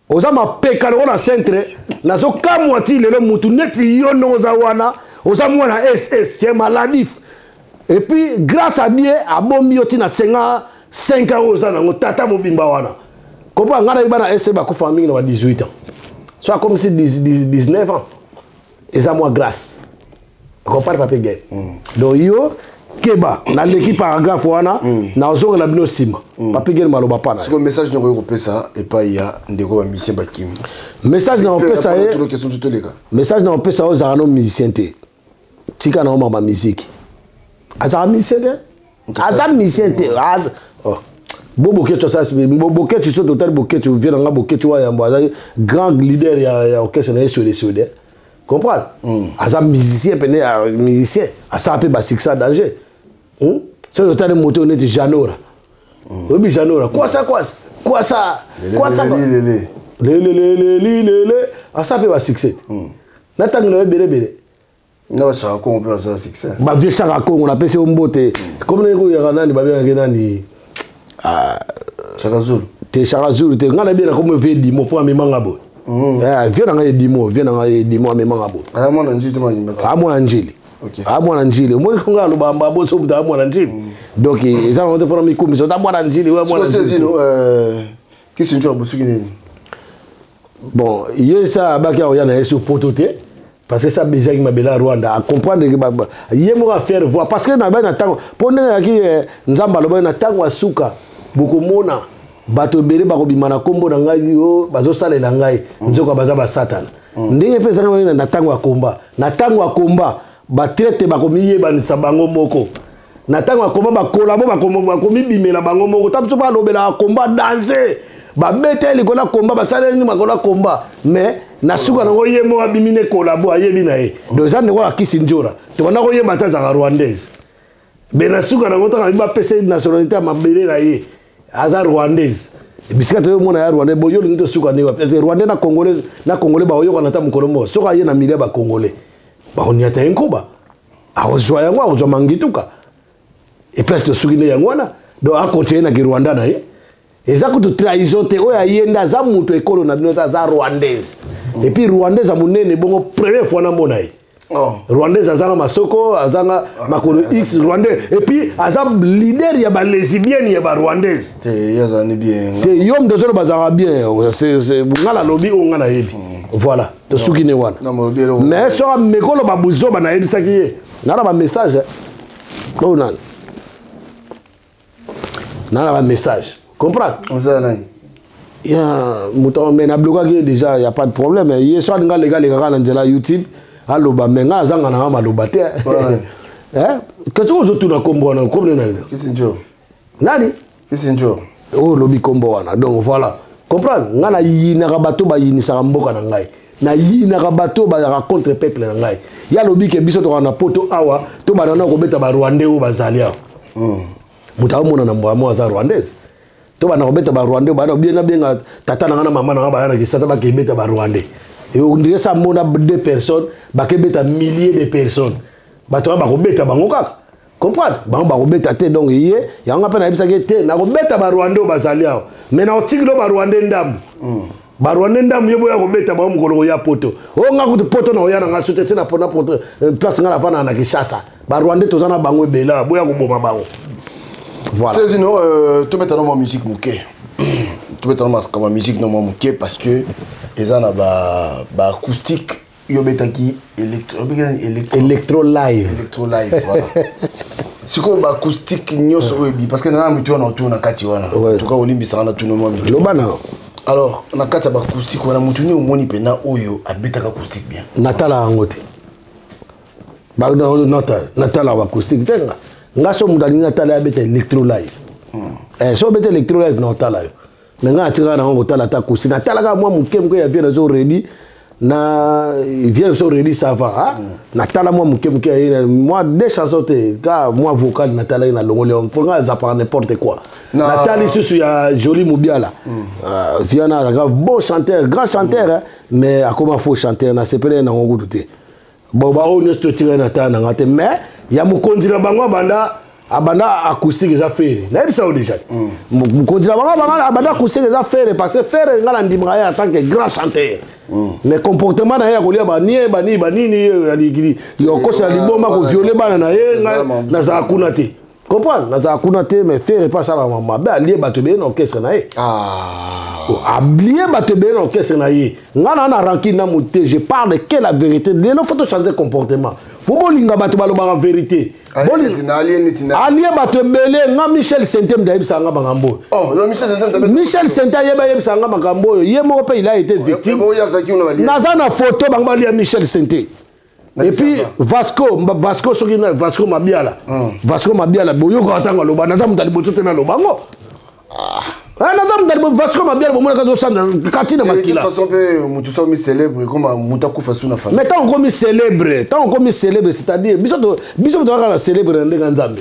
oza mapeka lokola centre. Nazokamwa ti lelo, mutu neti yo ndenge oza wana, oza mwana ss, tu es maladif. Et puis grâce à Dieu abombi yo ntina senga 5 ans oyo oza nango, tata mobimba wana. Kompa ngai nayebi bana ss bakufa mingi na ba 18 ans, so akomisi 19 ans, eza mwa grâce. Comprendre, Pape Gay? Donc yo keba, naleki paragraphe wana, nazongela bino nsima. Pape Gay, maloba pa na
Sikoyo message noko kopesa epai ya ndeko bamusicien bakimi?
Message na kopesa ye, message na kopesa oyo, ozalaka no musicien te, tika na omama musique. Azalaka musicien te, aza musicien te. Bo Boketu asala, Boketu so totali Boketu, vie nanga Boketu wa yambo aza grand leader ya orchestre na ye Swede Swede, comprendre? Aza musicien pene ya musicien, asala mpe basuccès danger. Soki otali moto neti Janora, oyebi Janora, kwasa kwasa kwasa
kwasa
lelelelelilele, asala mpe basuccès. Natangi na yo ebelebele.
Na bashaka Kongo mpe basala succès.
Bavieux Shaka Kongo, napesi yo mbote. Komi ndenge koyaka nani babengaki nani?
Shaka Zulu.
Te, Shaka Zulu te. Ngai nayebi na komo vieux Dimo mpo amemanga boye. Vieux na ngai Edimo, vieux na ngai Edimo amemanga boye.
Aza mwana Njili te, mwana?
Aa, mwana Njili, aa, mwana Njili. Omoni ko ngai aloba mba boso moto aa mwana Njili. Donc eza nango te mpona mikumisa oza mwana Njili, oya mwana
Njili. Kisi njo abusuki nini?
Bon, ye sa abaki akoya na ye so Poto te, parce que ça bezaki mabele ya Rwanda. Acomprendre ye moko, afaire voir, parce que na bai na ntango mpo ndenge ayaki, Nzambe alobaki na ntango ya suka bokomona bato ebele bakobima na nkombo na ngai oyo bazosalela ngai, nzoka baza basatana. Ndenge mpe ezalaki na ntango ya komba, na ntango ya komba batraîtres bakomiyebanisa bango moko. Na ntango ya komba bakolabo bakomibimela bango moko. Ta biso balobelaka komba danger, babeta likolo ya komba, basaleli nini makolo ya komba, mais na suka nango ye moko abimi ne kolabo, ayebi na ye. Donc eza ndeko akisi nzora, tobanda koyeba te azalaka rwandaise, mais na suka nango ntango bapesa ye nationalité ya mabele na ye, aza rwandaise. Bisika toyomona ya rwandais boyo, olingi tosuka ndenge wapi? Rwandais na congolais, na congolais bakoyokana ata mokolo moko. Soki aye na milia, bacongolais bakoniata ye nkoba, akozwa yango, akozwa mangituka. Eplace tosuki nde yango wana. Donc akontinue na kirwanda na ye. Eza kutu trahison te. Oyo aye nde aza moto ekolo na bino te, aza rwandaise. Et puis rwandaise ya monene bongo, première fois namona ye.
Oh.
Rwandaise azanga masoko, azanga makolo x rwandais, et puis aza leader ya balesbienne ya barwandaise.
Te, ye azala bien.
Te, yo moto ozoloba azalaka bien. Nga nalobi oyo nga nayebi. Voilà, tosuki ne wana.
Non, mais olobi eloko.
Mais soki ameki oloba buzoba, nayebisaki ye nga na bamessage oyo nani na bamessage, comprendre?
Ozala nani?
Ya moto, mais nablokaki ye déjà, y a pas de problème. Ye so alinga aleka, aleka kaka na nzela YouTube, aloba, mais nga azanga nanga maloba te. Question ozotuna, kombo wana, kombo nani?
Kisi njo.
Nani?
Kisi njo.
Oyo olobi kombo wana. Donc voilà, comprendre, nga nayinaka bato bayinisaka mboka na ngai, nayinaka bato bazalaka contre peuple na ngai. Ye alobi ke biso tokaka na poto awa, tobanda na kobeta barwandais oyo bazali awa. Moto aomona na mbwa mo aza rwandaise, tobanda kobeta barwandais, bana bien nabenga tata na ngai na mama na ngai baya na Kisasa, bakebeta barwandais. On dirait ça mona deux personnes bakebeta milliers de personnes. Bato wana bakobeta bango kaka, comprendre, bango bakobeta te. Donc ye yango mpe nayebisaki ye te, nakobeta barwandais oyo bazali awa, mais nakotikilo barwandais ndambu, barwandais ndambu ye boya kobeta bango mokolo koya poto. Oyo nga kutu poto na koya na nga su te, te na pona poto place nga navandaka na Kinshasa. Barwandais toza na bango ebele awa, boya koboma bango. Voilà.
Cezino, tobeta na mwa musique moke, tobeta na makambo ya musique na mwa moke, parce que eza na ba acoustique. Yo obetaki électro, obetaki électro.
Électro live.
Électro live, voilà. Sikoyo baacoustique nyonso oyo ebi, parce que nana mitu wana otuna na kati wana. Tuka olimbisaka na tuna mwa mitu.
Loba na.
Alors, na kati ya baacoustique wana, motu nini omoni mpena oyo abetaka acoustique bien?
Natala yango te. Natala baacoustique te. Nga so moto alingi natala, ye abeta électro live. So obeta électro live, na otala yo. Mais nga natikaka nango kotala ata acoustique. Natalaka mwa moke moke ya vie nazo redi na vie nazo redi, ça va, hein? Natala mwa moke moke ya ye, mwa deux chansons te, ka mwa vocal natalaki, na longoli yango mpo nga azapaka n'importe quoi. Natali susu ya Joli Mobiala. Viana azalaka bon chanteur, grand chanteur, hein, mais akoma faux chanteur, nasepele nango kutu te. Bon, baoyo nyonso totikali na tala nanga te, mais ya mokonzi na bango abanda acoustique eza Ferre. Nayebisa yo déjà, mokonzi na bango abanda acoustique eza Ferre, parce que Ferre, nga na ndimaka ye en tant que grand chanteur, mais comportement na ye ya kolia banie banini banini, ya kokosa liboma, kovioler bana na ye, nga nazala kuna te, comprendre, nazala kuna te. Mais Ferre mpe asalaka mabe, alie bato ebele na orchestre na ye. Alie bato ebele na orchestre na ye. Nga na rancune na motu te, je parle que la vérité. Lelo faut tochanger comportement, faut bolinga bato balobaka vérité.
Alie neti na, alie neti na.
Alie bato ebele. Nga Michel Sente moto ayebisaka nga makambo oyo.
Oh, yo Michel Sente moto
Michel Sente ayeba, ayebisaka nga makambo oyo. Ye moko mpe, il a été victime.
Oyo azalaki kuna balie.
Naza na photo, bango balia Michel Sente.
Na
Et puis
Kinshasa.
Vasco, Vasco soki na Vasco Mabiala, Vasco Mabiala boyokaka ntango aloba, naza moto ya liboso te naloba ngo. Ah, naza moto ya liboso. Vasco Mabiala bomonaka azosanda kati na
De toute
makila.
façon mpe motu so omi célèbre, koma motu akufa su na famille.
Mais ntango okomi célèbre, ntango okomi célèbre, c'est-à-dire biso tokaka na célèbre na ndenge ya Nzambe.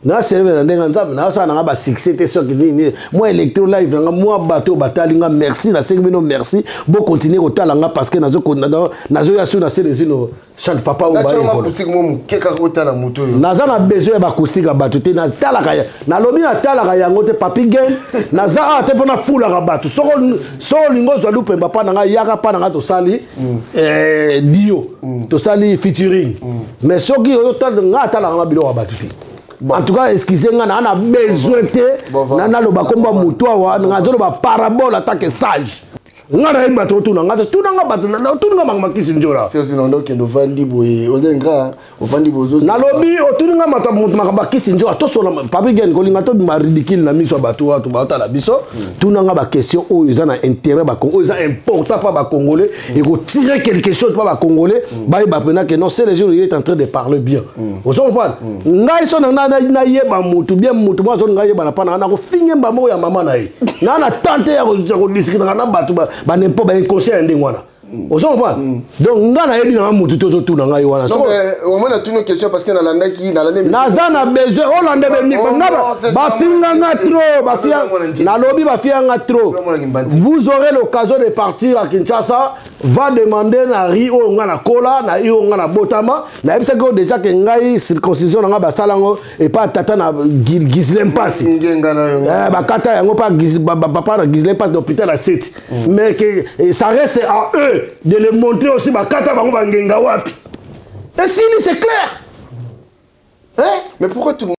Na célèbre na ndenge ya Nzambe, naosala nanga basuccès te. Soki nini, mwa électro live nanga, mwa bato oyo batali nga, merci, nasengi bino merci, bokontinue kotala nga, parce que nazoya su na Selezino chante papa oyo
natyanga
bayekola.
Acoustique mo moke kaka otala motu oyo.
Naza na besoin ya baacoustique ya bato te. Natalaka nalobi natalaka yango te. Papi Gen, naza awa te mpo nafulaka bato. Soko olingi ozwa lupemba mpa na ngai, yaka mpa na ngai, tosali dio, tosali featuring. Mais soki ozotala ngai, atalaka nga biloko ya bato te. En tout cas, excuse nga, na besoin te.
Bon, voilà.
Na naloba komba motu awa, nga azoloba parabole en tant que sage. Nga nayebi bato otuna nga te. Tuna nga bato, otuni nga makambo makisi nzola.
Se osi na okende, ovandi boye, oza nga ovandi boye,
Nalobi otuni nga mato moto makambo akisi nzola, tosola. Papi Gen, kolinga tobima ridicule na miso ya bato oyo baotala biso. Tuna nga baquestion oyo eza na intérêt oyo eza important mpa bacongolais, ekotire quelque chose mpa bacongolais, bayeba mpena ke non, c'est les jours il est en train de parler bien. Ozo comprendre ngai so na nayeba motu bien, motu moko azoni ngai yeba na mpa na ngai, nakofinge moko ya mama na ye na tante ya kodiskutaka na bato banempo bainconscient ya ndenge wana. Ozo comprendre? Donc nga nayebi nanga motu te, ozotuna ngai wana.
Donc omoi natuni question parce que nalandaki, nalandi.
Naza na besoin olanda nga. Bafinga nga trop, nalobi bafinga nga trop. Vous aurez l'occasion de partir à Kinshasa, va demander na ri oyo nga nakola, na i oyo nga nabotama. Nayebisaki oyo déjà ke ngai circoncision na nga basala yango epa tata na Gislin Mpasi, bakata yango pa papa na Gislin Mpasi na hôpital ya Seti. Mais que ça reste à eux de le montrer aussi, bakata bango bangenga wapi. Esili, c'est clair,
hein? Mais pourquoi tout le monde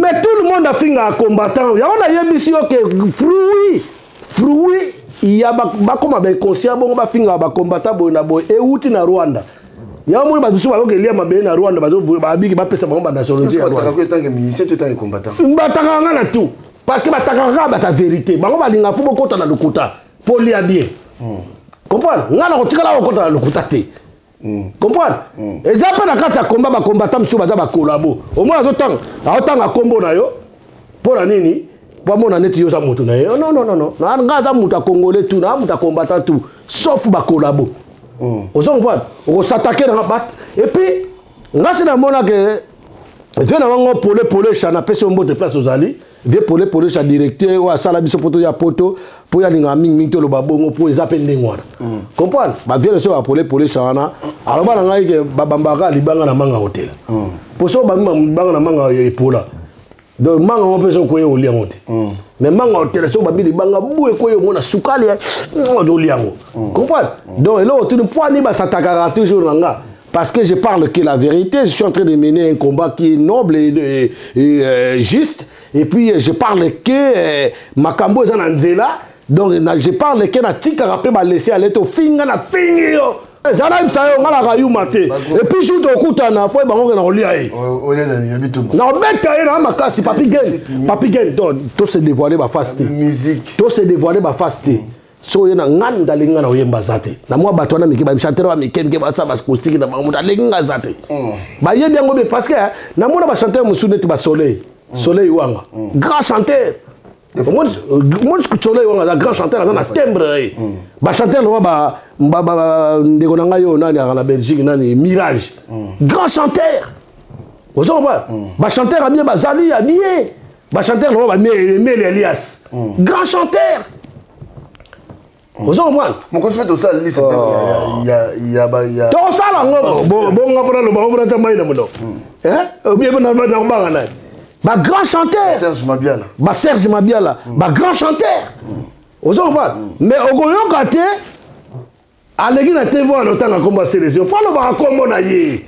Mais tout le monde afinga combattant. Yango nayebisi yo ke fruit ya bakoma bainconscient bongo, bafinga bacombattant boye na boye, euti na Rwanda. Yango moni bato mosusu bazokelia mabele na Rwanda, babiki bapesa bango banationalité ya Rwanda. Batakaka nga na tout parce que batakaka kaka bata vérité. Bango balinga fo bokota na lokuta mpo lia bien. Comprendre nga na kotikala kokota na lokuta te. Comprendre, eza mpe na kati ya komba bakombata mosusu baza bakolabo. Omona azotanga, aotanga nkombo na yo mpo na nini? Po amona neti yo oza motu na ye. Non, non, non, non, nga aza moto ya Congolais tout, na moto ya combattant tout sauf bakolabo. Ozo comprendre? Okosatake nanga. Et puis nga si namona ke vie na bango pole pole cha, napesi yo mbote place ozali, vie pole pole cha, directeur oyo asala biso poto ya poto, mpo alingaka mingimingi toloba bongo mpo eza mpe ndenge wana. Comprendre, bavie na so bapole pole cha wana, aloba na ngai ke babambaka libanga na manga hotela, mpo so bambi libanga na manga epola, donc manga ngo mpe so okoye olia yango te. Mais manga hotela, so babi libanga bu ekoye, omona sukali, ozolia yango. Comprendre? Donc eloko tuni mpo ani basatakaka toujours na nga, parce que je parle que la vérité. Je suis en train de mener un combat qui est noble et juste. Et puis, je parle que makambo eza na nzela. Donc, je parle que na tikaka mpe balese ale te. Ofinga na fingi yo, eza nayebisa yo nga naka yuma te. Et puis jour tokutana, fo bango ke na kolia ye, na kobeta ye na makasi. Papi Gen, Papi Gen, donc to se dévoiler baface te, to se dévoiler baface te. So oye na nga ndalingi nga na oyemba aza te na mwa bato wana mike, bachanteur ba mike mike basala bacoustique na bango. Moto alingi nga aza te, bayebi yango bien, parce que namona bachanteur mosusu neti basoleil, Soleil Wanga, grand chanteur. Omoni Soleil Wanga aza grand chanteur, aza na timbre na ye. Bachanteur loka ndeko na ngai oyo nani aka na Belgique, nani, Mirage, grand chanteur. Ozo comprendre? Bachanteur ya bien bazali ya bien, bachanteur loka bamele Elias, grand chanteur. Ozo comprendre?
Mokosi mpe tosala liste ya
Tokosala yango bonga mpona loba mpona ta mai na monoko obie nakobanga nani, bagrand chanteur.
Serge Mabiala.
Baserge Mabiala, bagrand chanteur. Ozo comprendre? Mais okoyoka te aleki na TV wana otanga nkombo ya Selesio, fo alobaka nkombo na ye.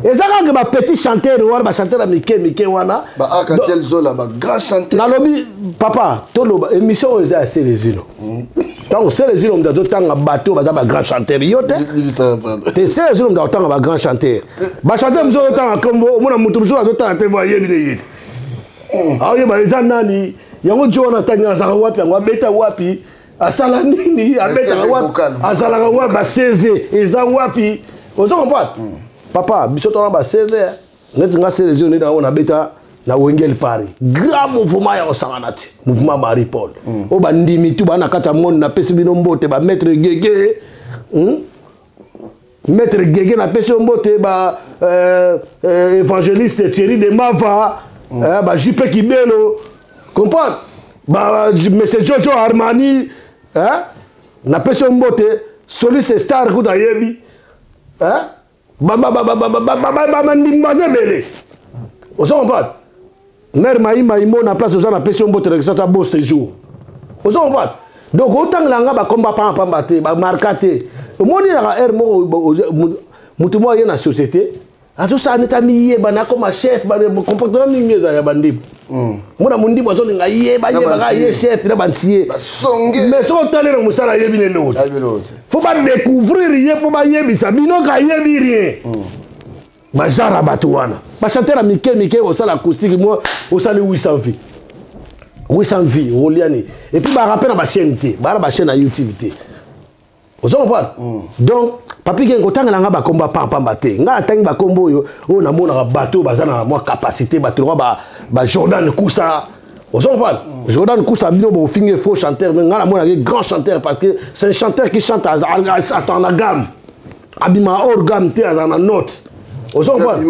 Eza kaka bapetit chanteur wana, bachanteur ya mike mike wana.
Baarc-en-ciel Zola, bagrand chanteur.
Nalobi papa, toloba émission oyo eza ya Selezino. Ntango Selezino moto azotanga bato oyo baza bagrand chanteur, yo te te. Selezino moto azotanga bagrand chanteur, bachanteur mosusu azotanga nkombo, omona moto mosusu azotanga te bo ayebi ne ye te, aoyeba eza nani yango nti wana atangi, azalaka wapi, yango abeta wapi, asala nini, abetaka wapi, azalaka wapi, baCV eza wapi. Ozo comprendre, papa? Biso tona baCV neti nga Selezino nde nango nabeta na Wengel Paris, grand mouvement ya kosangana te, mouvement Marie Paul oyo bandimi tu baa na kati ya monde. Napesi bino mbote, bamaître Gege, Maître Gege, napesi yo mbote, ba évangéliste Thierry de Mava, ba JP Kibelo, comprendre, ba monsieur Jojo Armani, napesi yo mbote. Soliste Star kuta ayebi bandimi baza ebele. Ozo comprendre? Mare Maima Imo na place oza, napesi yo mbote na Kinshasa, beau séjour. Ozo comprendre? Donc otangela nga bakomba pamba te, bamarka te. Omoni yaka aire moko, motu moko aye na société, azosala neti amiyeba nakoma chef. Comportement mingi eza ya bandibu. Mona mondibu azolinga yeba yebaka ye chef na bantie, mais soki otalela mosala, ayebi nde eloko te. Fo badécouvrir ye mpo bayebisa bino ka ayebi rien. Bagenre ya bato wana, bachanteur ya mike mike, osala acoustique mo osali 800 vues, 800 vues oliani, et puis barape na bachaîne te, baa na bachaîne na YouTube te. Ozo comprendre? Donc Papi Kenge, kotangela nga bakombo pambapamba te. Nga natangi bakombo oyo namonaka bato oyo baza na mwa capacité, bato lokwa ba Jordan Kusa. Ozo comprendre? Jordan Kusa bino bofinge faux chanteur, mais nga namonaki grand chanteur parce que c'est un chanteur qui chante ata na gamme. Abima hors gamme te, aza na note. Ozo comprendre?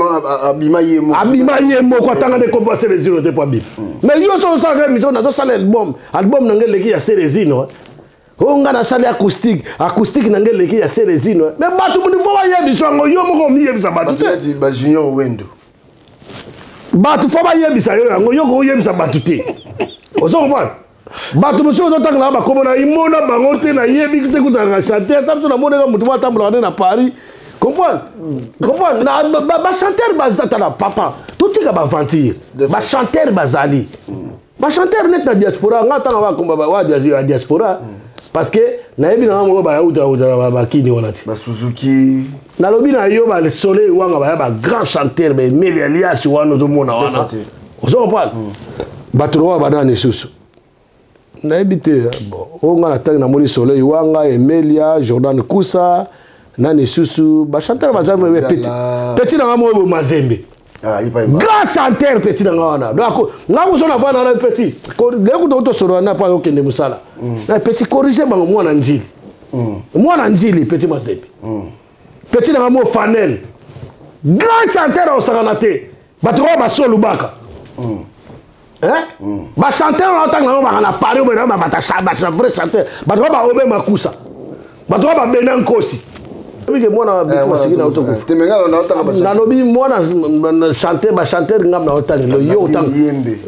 Abima ye moko.
Abima ye moko, atanga nde kombo ya Celezino te po abima. Mais yo so osalaka émission, nazosala album, album na ngai eleki ya Celezino. Oyo nga nasali acoustique, acoustique na ngai eleki ya Celezino. Mais bato moni fo bayebisa yango, yo moko omiyebisa bato te.
Ba Junior Wendo.
Bato fo bayebisa yo yango, yo koyebisa bato te. Ozo comprendre? Bato mosusu ozotangela bakombo na imona bango te, nayebi te kutaka chanteur, ata mosusu namonaka moto moko atambolaka nde na Paris. Comprendre? Comprendre? Na, ba chanteur baza, tala papa, totika ba aventure. Ba chanteur bazali. Ba chanteur net na diaspora, nga tanga ba komba ba wa ya diaspora. Parce que nayebi na bango ba uta uta ba ba kini wana ti.
Ba Suzuki.
Nalobi na yo ba Soleil wanga ba ba grand chanteur ba Emile Elias wana ozomona wana. Ozo comprendre? Bato lokola ba nani susu. Nayebi te, bon, oyo nga na tangi namoni Soleil Wanga, Emelia, Jordan Kusa, nani susu, ba chanteur baza me petit. Petit na nga moyo bo Mazembe.
Ah, il pa
Grand chanteur petit na nga wana. Donc nga ko sona vana na petit. Ko le ko to solo na pa okende musala. Na petit corriger bango mwana njili. Mwana njili petit Mazembe. Petit na nga mo Fanel. Grand chanteur osaka na te. Bato oyo basolu baka. Hein? Ba chanteur na tanga no ba na Paris ba ba ba ta ba vrai chanteur. Bato ba obe makusa. Bato ba bena nkosi. Obi ke mwana biko masiki na otokufa.
Te menga na otanga ba
Nalobi mwana chanteur ba chanteur ngam na otanga lo yo otanga.
Yembe.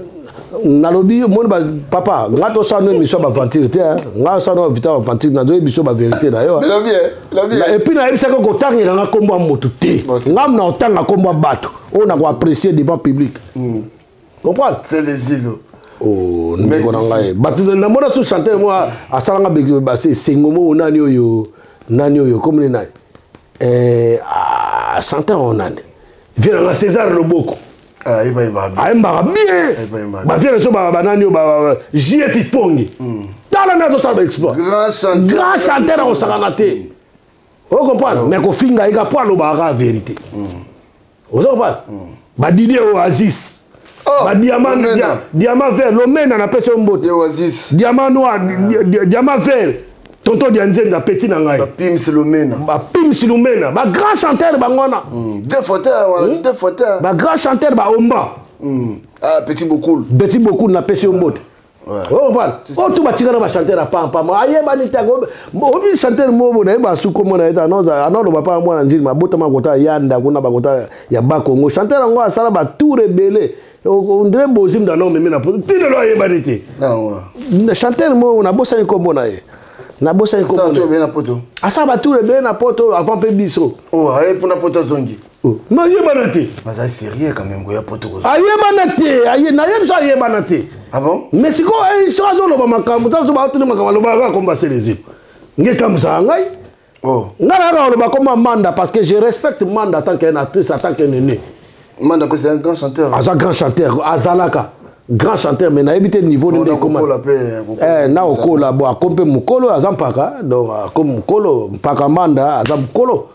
Nalobi moni ba papa nga to sano émission ba aventure te hein. Nga sano vita ba aventure na do émission ba vérité na yo.
Lobi lobi.
Et puis na yebisaka ko tangela nga kombo ya motu te. Ngam na otanga kombo ya bato. Oyo na ko apprécier devant public. Comprendre?
C'est les îlots.
Oh, ndeko na ngai. Bato na mona sous chanteur moi asalanga ba c'est sengomo nani oyo nani oyo comme ni nani. Ah, chanteur on nani. Viens na César Loboko.
Ah, il va il va.
Ayembaka bien. Ba viens so ba nani oyo ba JF Ifongi. Tala na to sala exploit.
Grand chanteur.
Grand chanteur osakana te. O comprendre? Mais ko finga ika po alobaka vérité. Ozo comprendre? Ba Didier Oasis.
Oh,
ba diamant,
Lomena.
diamant vert, Lomena na pesa mbote.
Didier Oasis.
Diamant noir, diamant vert. Tonton Dianzenga petit na ngai.
Ba Pims Lomena.
Ba Pims Lomena, ba grand chanteur bangwana.
Deux fois terre, voilà, deux fois terre.
Ba grand chanteur ba Omba.
Ah, petit Bokoul.
Petit Bokoul na pesa mbote.
Ouais.
Oh, voilà. Oh, tout ba tika na ba chanteur à pampa. Aye ba ni tango. Obi chanteur mobo na ba suko mona eta no za ano ba pa mwana njili mabota makota yanda kuna bakota ya Bakongo. Chanteur ngo asala ba tour ebele. Ondre bozim da no meme na poto. Tino lo ayeba ni te.
Non, ouais.
Chanteur mo na bosani kombo na ye. Na bosani kombo.
Asala tour ebele na poto.
Asala ba tour ebele na poto avant pe biso.
Oh, aye pona poto zongi.
Oh. Ma yeba na te.
Baza sérieux quand même goya poto ko.
Ayeba na te, aye na yeba so ayeba na te.
Ah bon?
Mais siko eh so azo loba makambo, so ba tuni makambo loba ka komba selezi. Nge kamsa ngai.
Oh.
Nga na ka loba comme Manda parce que je respecte Manda en tant qu'un artiste, en tant qu'un aîné.
Manda c'est un grand chanteur.
Aza grand chanteur, azalaka. Grand chanteur mais na éviter niveau
Bon,
nde
na
koma.
kokola pe, kokola.
Eh na okola bo akompe mukolo azampaka donc akom mukolo mpaka Manda azam mukolo.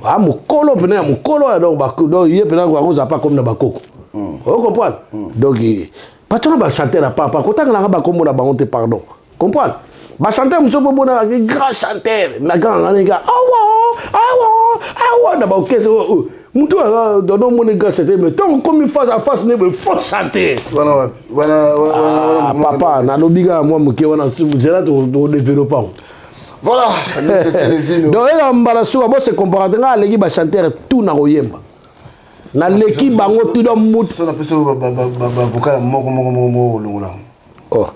Ah mukolo pena ya mukolo donc ba donc ye pena ko akoza pas comme na bakoko. Vous comprenez? Donc patron ba chanteur à papa kotanga na ba kombo na bango te pardon. Comprendre? Ba chanteur muso po bona grand chanteur na grand ngani ga awa awa awa na ba okese oh mutu a dono moni grand chanteur mais tant comme face à face ne faux chanteur.
Wana wapi? Wana wana
Ah, papa na lobiga moi muke wana zela to développer.
Voilà, Mister Celezino.
Donc il y a mbala suka bo se comparer nga aleki ba chanteur tout na koyemba. Na leki bango tout dans mutu.
So na peso ba ba ba ba vocal moko moko moko moko longola.
Oh.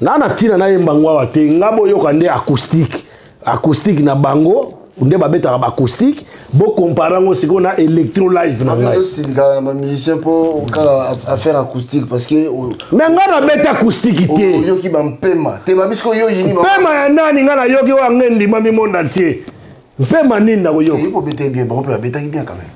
Na na tina na yemba ngwa wa te nga boyoka nde acoustique. Acoustique na bango nde ba betaka ba acoustique bo comparer ngo siko na electro live na ngai.
Ba silika na ba musicien po kala affaire acoustique parce que
mais nga na beta acoustique te.
Yoki ba mpema. Te ba bisko yo yini ba.
Mpema ya nani nga na yoki wa ngendi mami monde entier. Mpema nini na koyoka?
Il faut beta bien, bon peut beta bien quand même.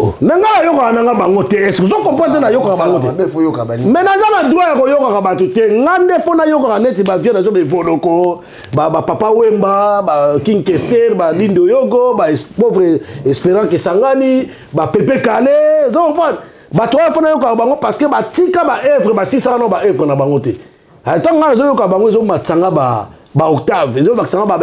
Oh, mais nga na yoka na nga bango te. Est-ce que vous comprenez na yoka bango te?
Mais faut yoka bani.
Mais na za na droit ya koyoka ka bato te. Nga nde fo na yoka neti ba vieux na zo be voloko, ba ba papa Wemba, ba King Kester, ba Lindo Yogo, ba pauvre Espérant Kisangani, ba Pepe Kallé, vous comprenez? Bato wana fo nayokaka bango parce que batika baevre, basisaka nao baevre na bango te. Ntango ngai nazoyoka bango, ezomatisanga ba baoctave, ezobakisanga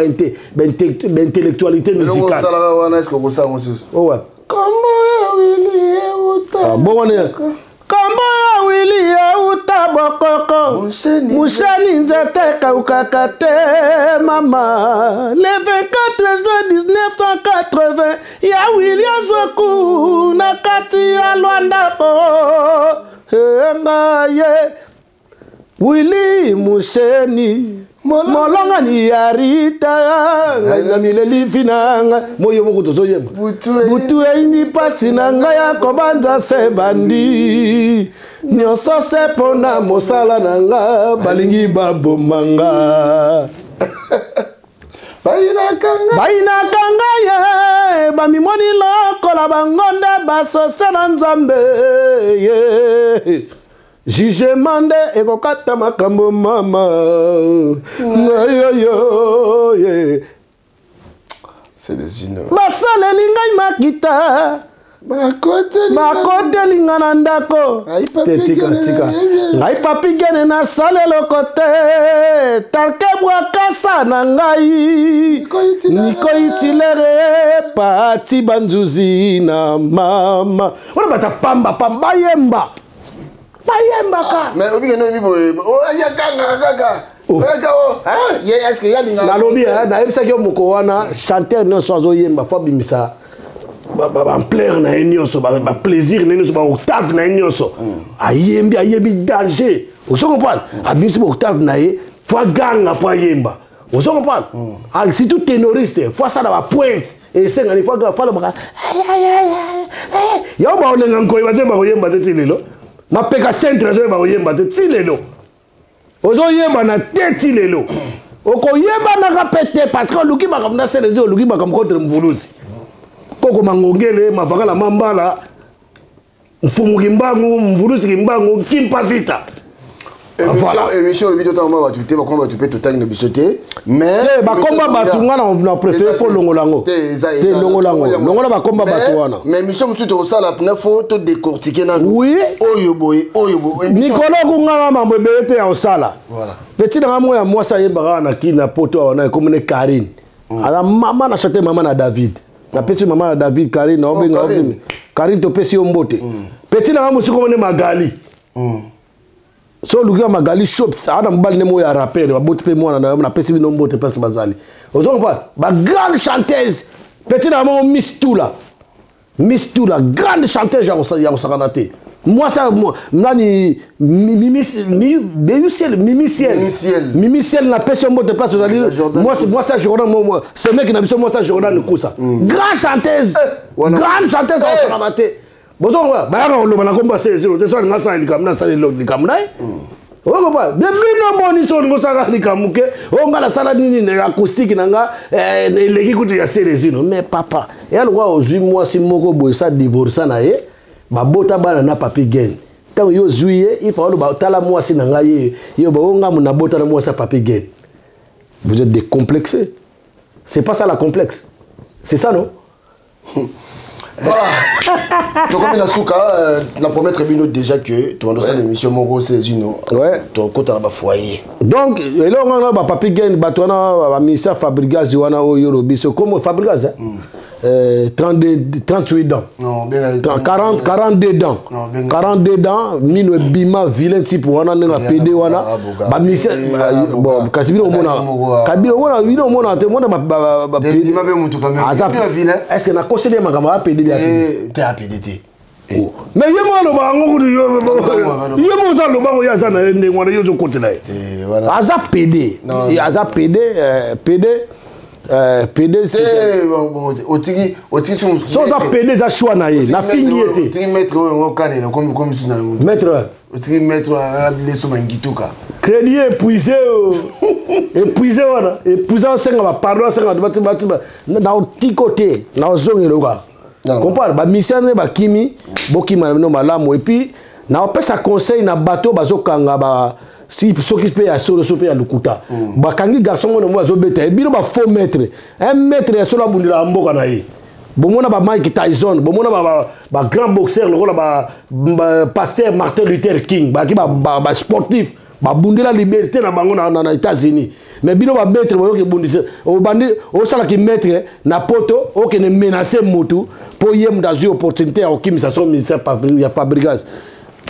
baintellectualité musicale.
Osalaka wana, est-ce okosala mosusu?
Owa.
Kombo ya Wili euta.
Bongo nde kombo ya Wili euta bokoko.
Musheni.
Musheni nzete ekaukaka te mama. Le 24 juin 1980 ya Wili azwaku na kati ya Lwanda o enga ye Wili Musheni, molongani ya Rita, ngai na mileli fi na ngai moyo moko tozoyemba.
Butu.
Butu eyini, mpasi na ngai ya kobanza se bandi nyonso se mpo na mosala na nga, balingi baboma nga.
Bayinaka nga.
Bayinaka ngai ye, bamimoni lokola bango nde basose na Nzambe ye. Jugement nde ekokata makambo mama ngayoyo ye.
C'est des une
Basaleli ngai makita.
Bakoteli.
Bakoteli nga na ndako.
Ngai Papi
Te, tika.
Gene.
Tika.
Nayebi.
Ngai Papi Gene nasala eloko te, talke bwakasa na ngai.
Niko Itilere.
Niko Itilere pati banzuzi na mama wana bata pamba pamba bayemba, bayembaka.
Mais obikende oyebi boye, yakangaka kaka.
Oh.
Oyaka o ye, est-ce que yalinga?
Nalobi nayebisaki yo moko wana, chanteur nyonso azoyemba fo abimisa baampleur na ye nyonso, baplaisir na ye nyonso, baoctave na ye nyonso. Ayembi, ayembi danger, ozo comprendre? Abimisi baoctave na ye, fo aganga, fo ayemba, ozo comprendre? Ah, surtout ténoriste, fo asala bapointe esengani, fo aganga, fo alobaka yango. Baolenga nkoi bazoyeba koyemba te ti lelo. Mapeka centre azoyeba koyemba te ti lelo. Ozoyebana te ti lelo, okoyebanaka mpe te parce que oluki makambo na Selezi, oluki makambo contre Mvuluzi, koko Mangongele, Mavakala, Mambala, Mfumu Kimbangu, Mvuluzi Kimbangu, Kimpa Vita. Voilà.
Émission olobi totanga bato te, bakoma bato mpe totangi na biso te, mais
Te, bakomba bato nga na préféré fo longola yango. Te, longola yango, longola bakomba bato wana.
Mais émission mosusu tokosala mpena fo todécortiquer nanu. Oyo boye, oyo boye.
Mikolo kunganga mambo ebele te ya kosala.
Voilà.
Petit nanga moko ya mwasi ayembaka kaka na kini na poto awa na ekomone Karine. Aza mama na chante, mama na David. Napesi mama na David, Karine naobenga.
Karine.
Karine, topesi yo mbote. Petit nanga mosusu komone Magali. So oluki ya Magali Shops, aza na mobali nde moko ya rapere, baboti mpe mwana na yo. Napesi bino mbote place bazali, ozo comprendre? Bagrande chanteuse, petit nanga moko Miss Tula, Miss Tula, grande chanteuse ya kosakana te. Mwasi nani, Mimi Ciel, Mimi Ciel.
Mimi Ciel.
Mimi Ciel, napesi yo mbote place ozali.
Ya Jordan.
Mwasi ya Jordan, semeki na biso, mwasi ya Jordan Kusa, grand chanteuse. Grande chanteuse ya kosakana te. Bozonga bayaka koloba na kombo ya Selezino te. So alinga asala likambo na asala likambo na ye, okopa bino moni. So olingi osala likambo ke oyo nga nasala nini na acoustique na nga, eleki kutu ya Selezino. Mais papa eya lokwa ozwi mwasi moko boye sa divorsa na ye, babota bana na Papi Gen. Ntango yo ozwi ye, ifa oloba: tala mwasi na ngai ye yo, baoyo ngambo nabota na mwasi ya Papi Gen. Vous êtes décomplexés, c'est pas ça la complexe, c'est ça non?
Voilà, tokomi na suka. Na promettre bino déjà que tobandosala émission moko Selezino. Tokota na bafoyer.
Donc eloko wana, bapapi Gen, bato wana, bamisa Fabrigaz wana oyo olobi so comme Fabrigaz, hein? 32, 38 dents.
Non, benga.
30, 40, 42 dents.
Non, benga.
42 dents, mino ebima, vilain type wana ndenge apede wana. Bamisia bon, kasi bino omona, kabino omona, bino omona te, omona.
Ndima mpe mutu quand même.
Aza
Mpe vilain.
Est ce que nakoseli ye makambo apede ya?
Te, apede te.
Mais ye moko aloba yango kutu, ye moko oza aloba yango, ye aza na ye ndenge wana, ye ozokotela ye.
Voilà.
Aza pede.
Non.
Aza pede, pede, pede.
Te, bon, otiki
So oza pede, eza choix na ye, nafingi ye te.
Otiki maître oyo ngo kanela komi su na mutu.
Maître.
Otiki maître leso mangituka.
Crédit épuisé o épuisé wana, épuisé, osenga bapardon, asenga bato na otiko te, na ozongela oka.
Non.
Comprendre, bamisien nde bakimi, bokima na bino malamu. Et puis na opesa conseil na bato bazokanga ba si soki mpe ya solo, so mpe ya lokuta, bakangi garçon mona mo azobeta ye. Bino bafaux maître, un maître ya solo abundelaka mboka na ye. Bomona ba Mike Tyson, bomona ba, ba, ba grand boxeur lokola ba, ba pasteur Martin Luther King, ba ki ba, ba, ba sportif, ba bundela liberté na bango na, na, na États-Unis. Mais bino ba maître boyoki bundisa, obandi osala ki maître na poto, okende menacer mutu po ye mutu azui opportunité ya kokimisa son ministère ya Fabregas.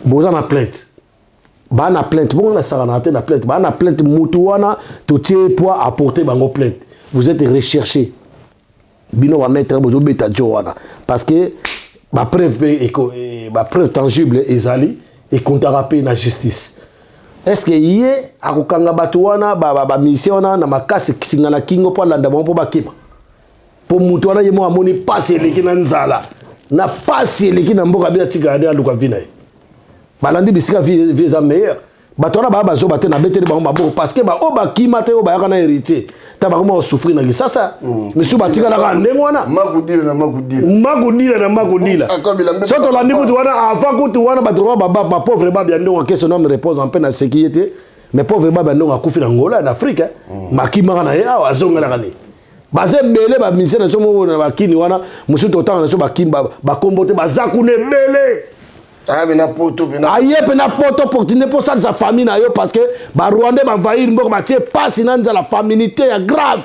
Boza na plainte. Ba na plainte, bongo na sakana te na plainte, ba na plainte mutu wana totie poids apporter bango plainte. Vous êtes recherché. Bino ba maître bozo beta jo wana parce que ba preuve eko ba preuve tangible ezali et comptera pe na justice. Est-ce que ye akokanga bato wana ba ba, ba musicien wana na makasi singa na kingo po alanda bango po bakima? Po mutu wana ye mo amoni pasi eleki na nzala na pasi eleki na mboka bila tika ya aluka vie na ye. Balandi bisika vie vie eza meilleur. Bato wana baya bazoba te, nabeteli bango maboko parce que ba oyo bakima te oyo bayaka na héritier ta bakoma kosouffrir na Kinshasa. Misusu batikalaka ndenge wana.
Makudila na makudila.
Makudila na makudila.
Akobila
Soki tolandi kutu wana avant kutu wana bato ba ba ba pauvre ba bia ndongo keso nom repose en peine na seki ye te. Mais pauvre ba bia ndongo akufi na Angola na Afrique, hein. Makimaka na ye awa azongelaka ni. Baza ebele ba musicien na biso moko na bakini wana, mosusu totanga na biso bakimba, bakombo te, baza kuna ebele.
Aye pena poto pena.
Aye pena poto opportunité pour ça sa famille na yo parce que ba Rwandais ba envahir mboka ba tie passe na nzala familité ya grave.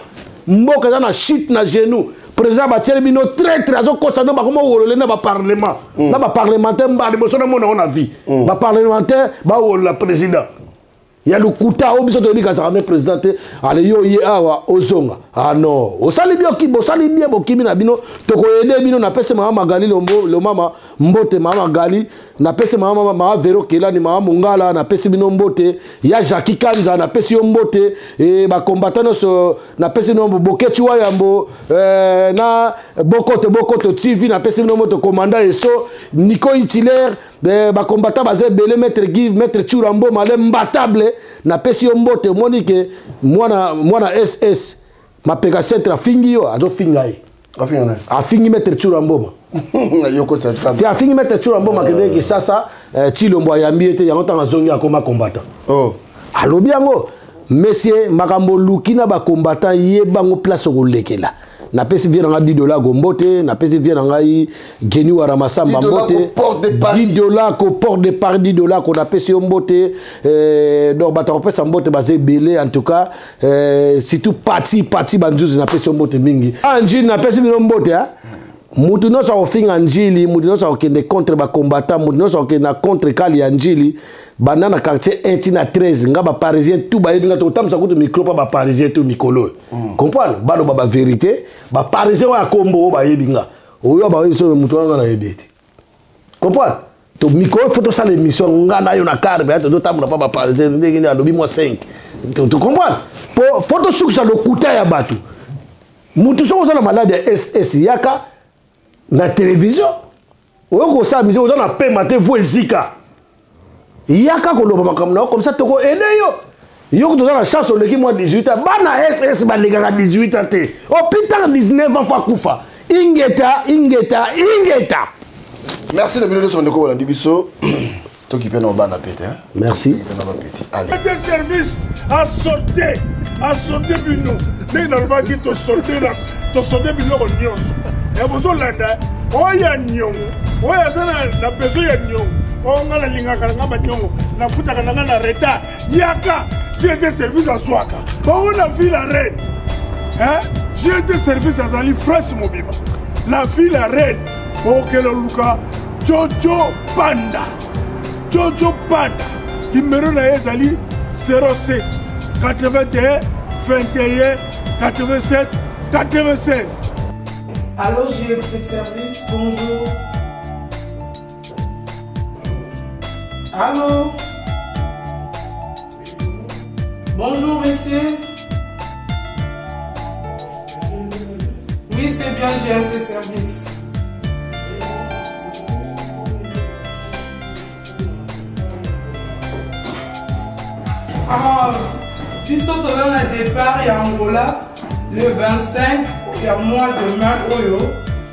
Mboka za na chute na genoux. Président ba tiele bino traître azo kosa no ba komo wolole na ba parlement. Na ba parlementaire mba liboso na mona na vie. Ba parlementaire ba wolola président. Ya lokuta oyo biso toyebi kazaka me président te. Ale yo ye awa ozonga. Ah non, osali bien ki bosali bien bokimi na bino tokoyede bino na pese mama Magali lombo lomama mbote mama Magali na pese mama mama Vero Kelani mama Mongala na pese bino mbote ya Jackie Kanza na pese yo mbote e ba combattant nyonso na pese bino Boketshu wa yambo na Bokoto Bokoto TV na pese bino mbote commandant Eso Nico Itilaire ba combattant baza ebele maître Give maître Churambo male mbatable na pesi yo mbote omoni ke mwana mwana SS mapeka centre afingi yo azofinga ye.
Afingi nani?
Afingi maître Churambo.
Yoko cette femme.
Te afingi maître Churambo makende Kinshasa, Chilombo ayambi ete yango tanga zongi akoma combattant.
Oh.
Alobi yango monsieur makambo luki na ba combattant ye bango place kolekela. Napesi vie na ngai dix dollars gombote, napesi vie na ngai Geni Wara Masamba
Dix dollars
mbote.
au port de Paris.
Dix dollars au port de Paris, dix dollars qu'on apesi yo mbote. Donc bato kopesa mbote baza ebele en tout cas, surtout Pati, Pati Banzuzi napesi yo mbote mingi. Ah, Njili napesi bino mbote, hein? Mutu nyonso akofinga Njili, mutu nyonso akokende contre ba combattant, mutu nyonso akokende na contre kali ya Njili, banda na quartier 1 ti na 13, nga ba parisien tout bayebi nga tokotambusa kutu micro pa ba parisien tout mikolo. Comprendre? Baloba ba vérité, ba parisien oyo ya kombo oyo bayebi nga. Oyo bayebi so mutu wana nga nayebi te. Comprendre? To micro faut tosala émission nga na yo na car, mais tozotambola pa ba parisien ndenge nini alobi moi 5. To, to comprendre? Po faut tosukisa lokuta ya bato. Mutu soki oza na malade ya SS yaka na télévision oyo kosala musique oza na pema te vo ezika yaka koloba makambo na yo comme ça toko aider yo. Yo kutu oza na chance oleki mwa 18 ans bana SS balekaka 18 ans te hôpital 19 ans fa kufa ingeta ingeta ingeta.
Merci de bino nyonso ndeko bolandi biso. Tokipe na bana pete, hein?
Merci.
Tokipe na ba petit. Allez.
Des services à sauter, à sauter bino. Ndenge nalobaki to sauter la, to sauter biloko nyonso. Ya bozolanda, oyo ya niongo, oyo aza na besoin ya niongo. Oyo nga nalingaka na nga ba niongo, nafutaka na nga na retard. Yaka, j'ai des services à zwaka. Bango na ville ya reine. Hein? J'ai des services azali fresh mobimba. La ville ya reine, okelo luka Jojo Panda. Jojo Panda. Numéro na ye ezali zéro sept 81 21 87 96.
Allô, j'ai pris service, bonjour. Allô? Bonjour, monsieur. Oui, c'est bien, j'ai un service. Ah, biso toza na départ ya Angola le 25 ya mois de mai oyo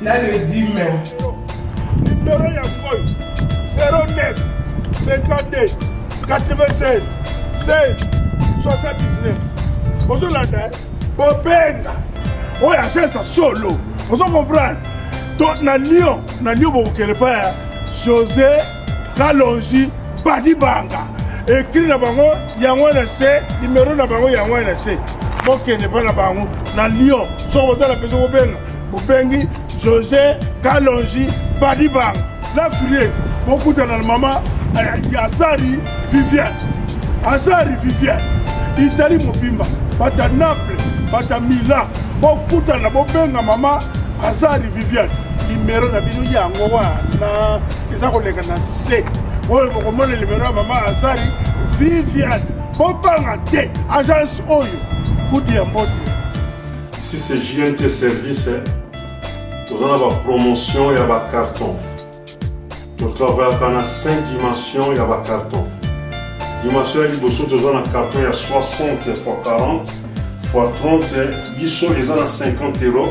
na le 10 mai.
Numéro ya oyo zéro neuf 52 96 16 79. Ozolanda, hein? Bobenga oyo agence ya solo, ozo comprendre? To na Lyon, na Lyon bokokende pa ya José Kalonji Badibanga. Écrit na bango yango na se, numéro na bango yango na se. Bokende pa na bango na Lyon. Soki boza na besoin bobenga, bobengi José Kalonji Badibanga. Na Frier, bokutana na mama Azari Viviane. Azari Viviane. Italie mobimba, bata Naples, bata Milan, bokutana bobenga mama Azari Viviane. Numero na bino yango wana eza koleka na se. Oyo bokomona numero ya mama Azari Viviane. Bobanga te, agence oyo kudi ya mbote.
Si c'est JNT Service, toza na bapromotion ya bacarton. Totravayaka na 5 dimension ya bacarton. Dimension ya liboso toza na carton ya 60 x 40 x 30, biso eza na 50 euros.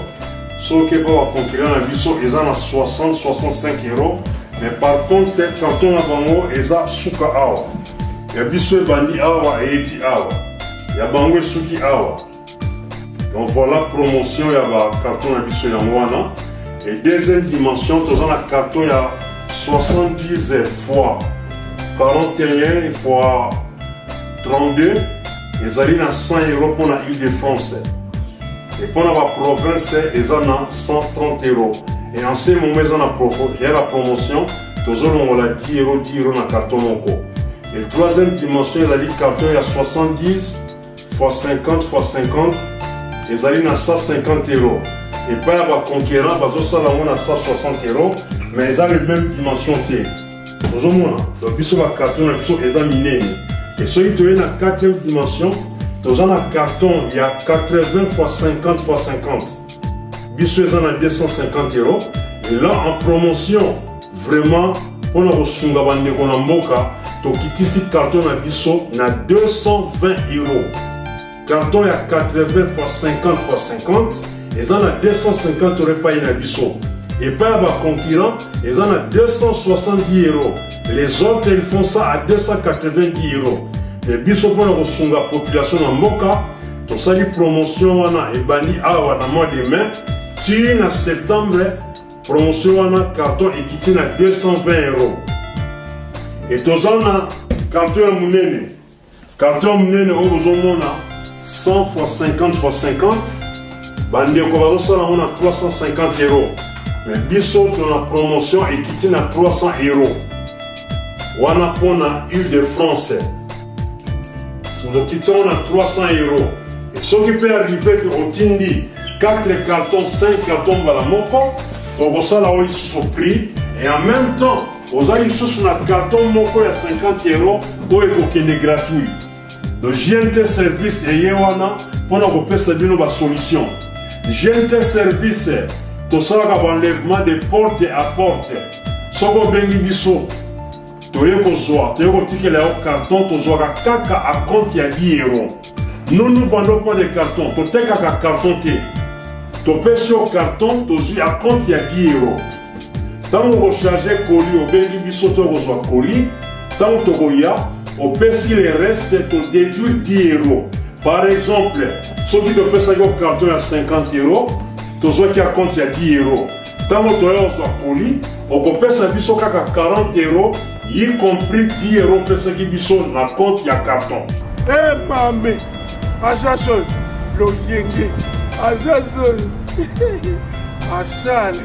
Soki ba baconcurrent na biso eza na 60 65 euros, mais par contre carton na bango eza suka awa, ya biso ebandi awa eyeti awa, ya bango esuki awa. Donc voilà promotion ya ba carton na biso yango wana. Et deuxième dimension toza na carton ya 70 fois 41 fois 32, ezali na 100 euros mpona Île-de-France, et mpona ba province eza na 130 euros. Et en ce moment eza na ya la promotion, tozolongola 10 euros 10 euros na carton moko. Et troisième dimension ezali carton ya 70 fois 50 fois 50, ezali na 150 euros. Epai ya baconquérant bazosala yango na 160 euros, mais eza le même dimension te. Ozomona, donc biso bacarton na biso eza minene. Et soki toye na quatrième dimension, toza na carton ya 80 fois 50 fois 50, biso eza na 250 euros. Et là en promotion vraiment mpona kosunga bandeko na mboka, tokitisi carton na biso na 220 euros. Carton ya 80 fois 50 fois 50 eza na 250 euros epai na biso. Epai ya baconcurrent eza na 270 euros. Les autres ils font ça à 290 euros. Mais biso mpona kosunga population na mboka, tosali promotion wana ebandi awa na mois de mai ti na septembre. Promotion wana carton ekiti na 220 euros. Et toza na carton ya monene. Carton ya monene oyo bozomona 100 fois 50 fois 50, bandeko bazosala yango na 350 euros, mais biso tona promotion ekiti na 300 euros wana mpona Île-de-France. Tokiti yango na 300 euros. Et soki mpe arrive ke otindi 4 cartons 5 cartons mbala moko, tokosala oyo lisusu prix, et en même temps oza lisusu na carton moko ya 50 euros oyo ekokende gratuit. Donc JNT Service eye wana mpona kopesa bino basolution. JNT Service tosalaka baenlèvement de porte à porte. Soki obengi biso, toye kozwa, toye kotikela yo carton, tozwaka kaka à compte ya 10 euros. Nous nous vendons pas de carton, totekaka carton te. Topesi yo carton, tozwi à compte ya 10 euros. Ntango okocharge colis, obengi biso, to kozwa colis. Ntango tokoya, opesi le reste, todéduire 10 euros. Par exemple, soki topesaki yo carton ya 50 euros, tozwaki à compte ya 10 euros. Ntango toya kozwa colis, okopesa biso kaka 40 euros, y compris 10 euros opesaki biso na compte ya carton.
E mame, agence oyo loyenge, agence oyo asale.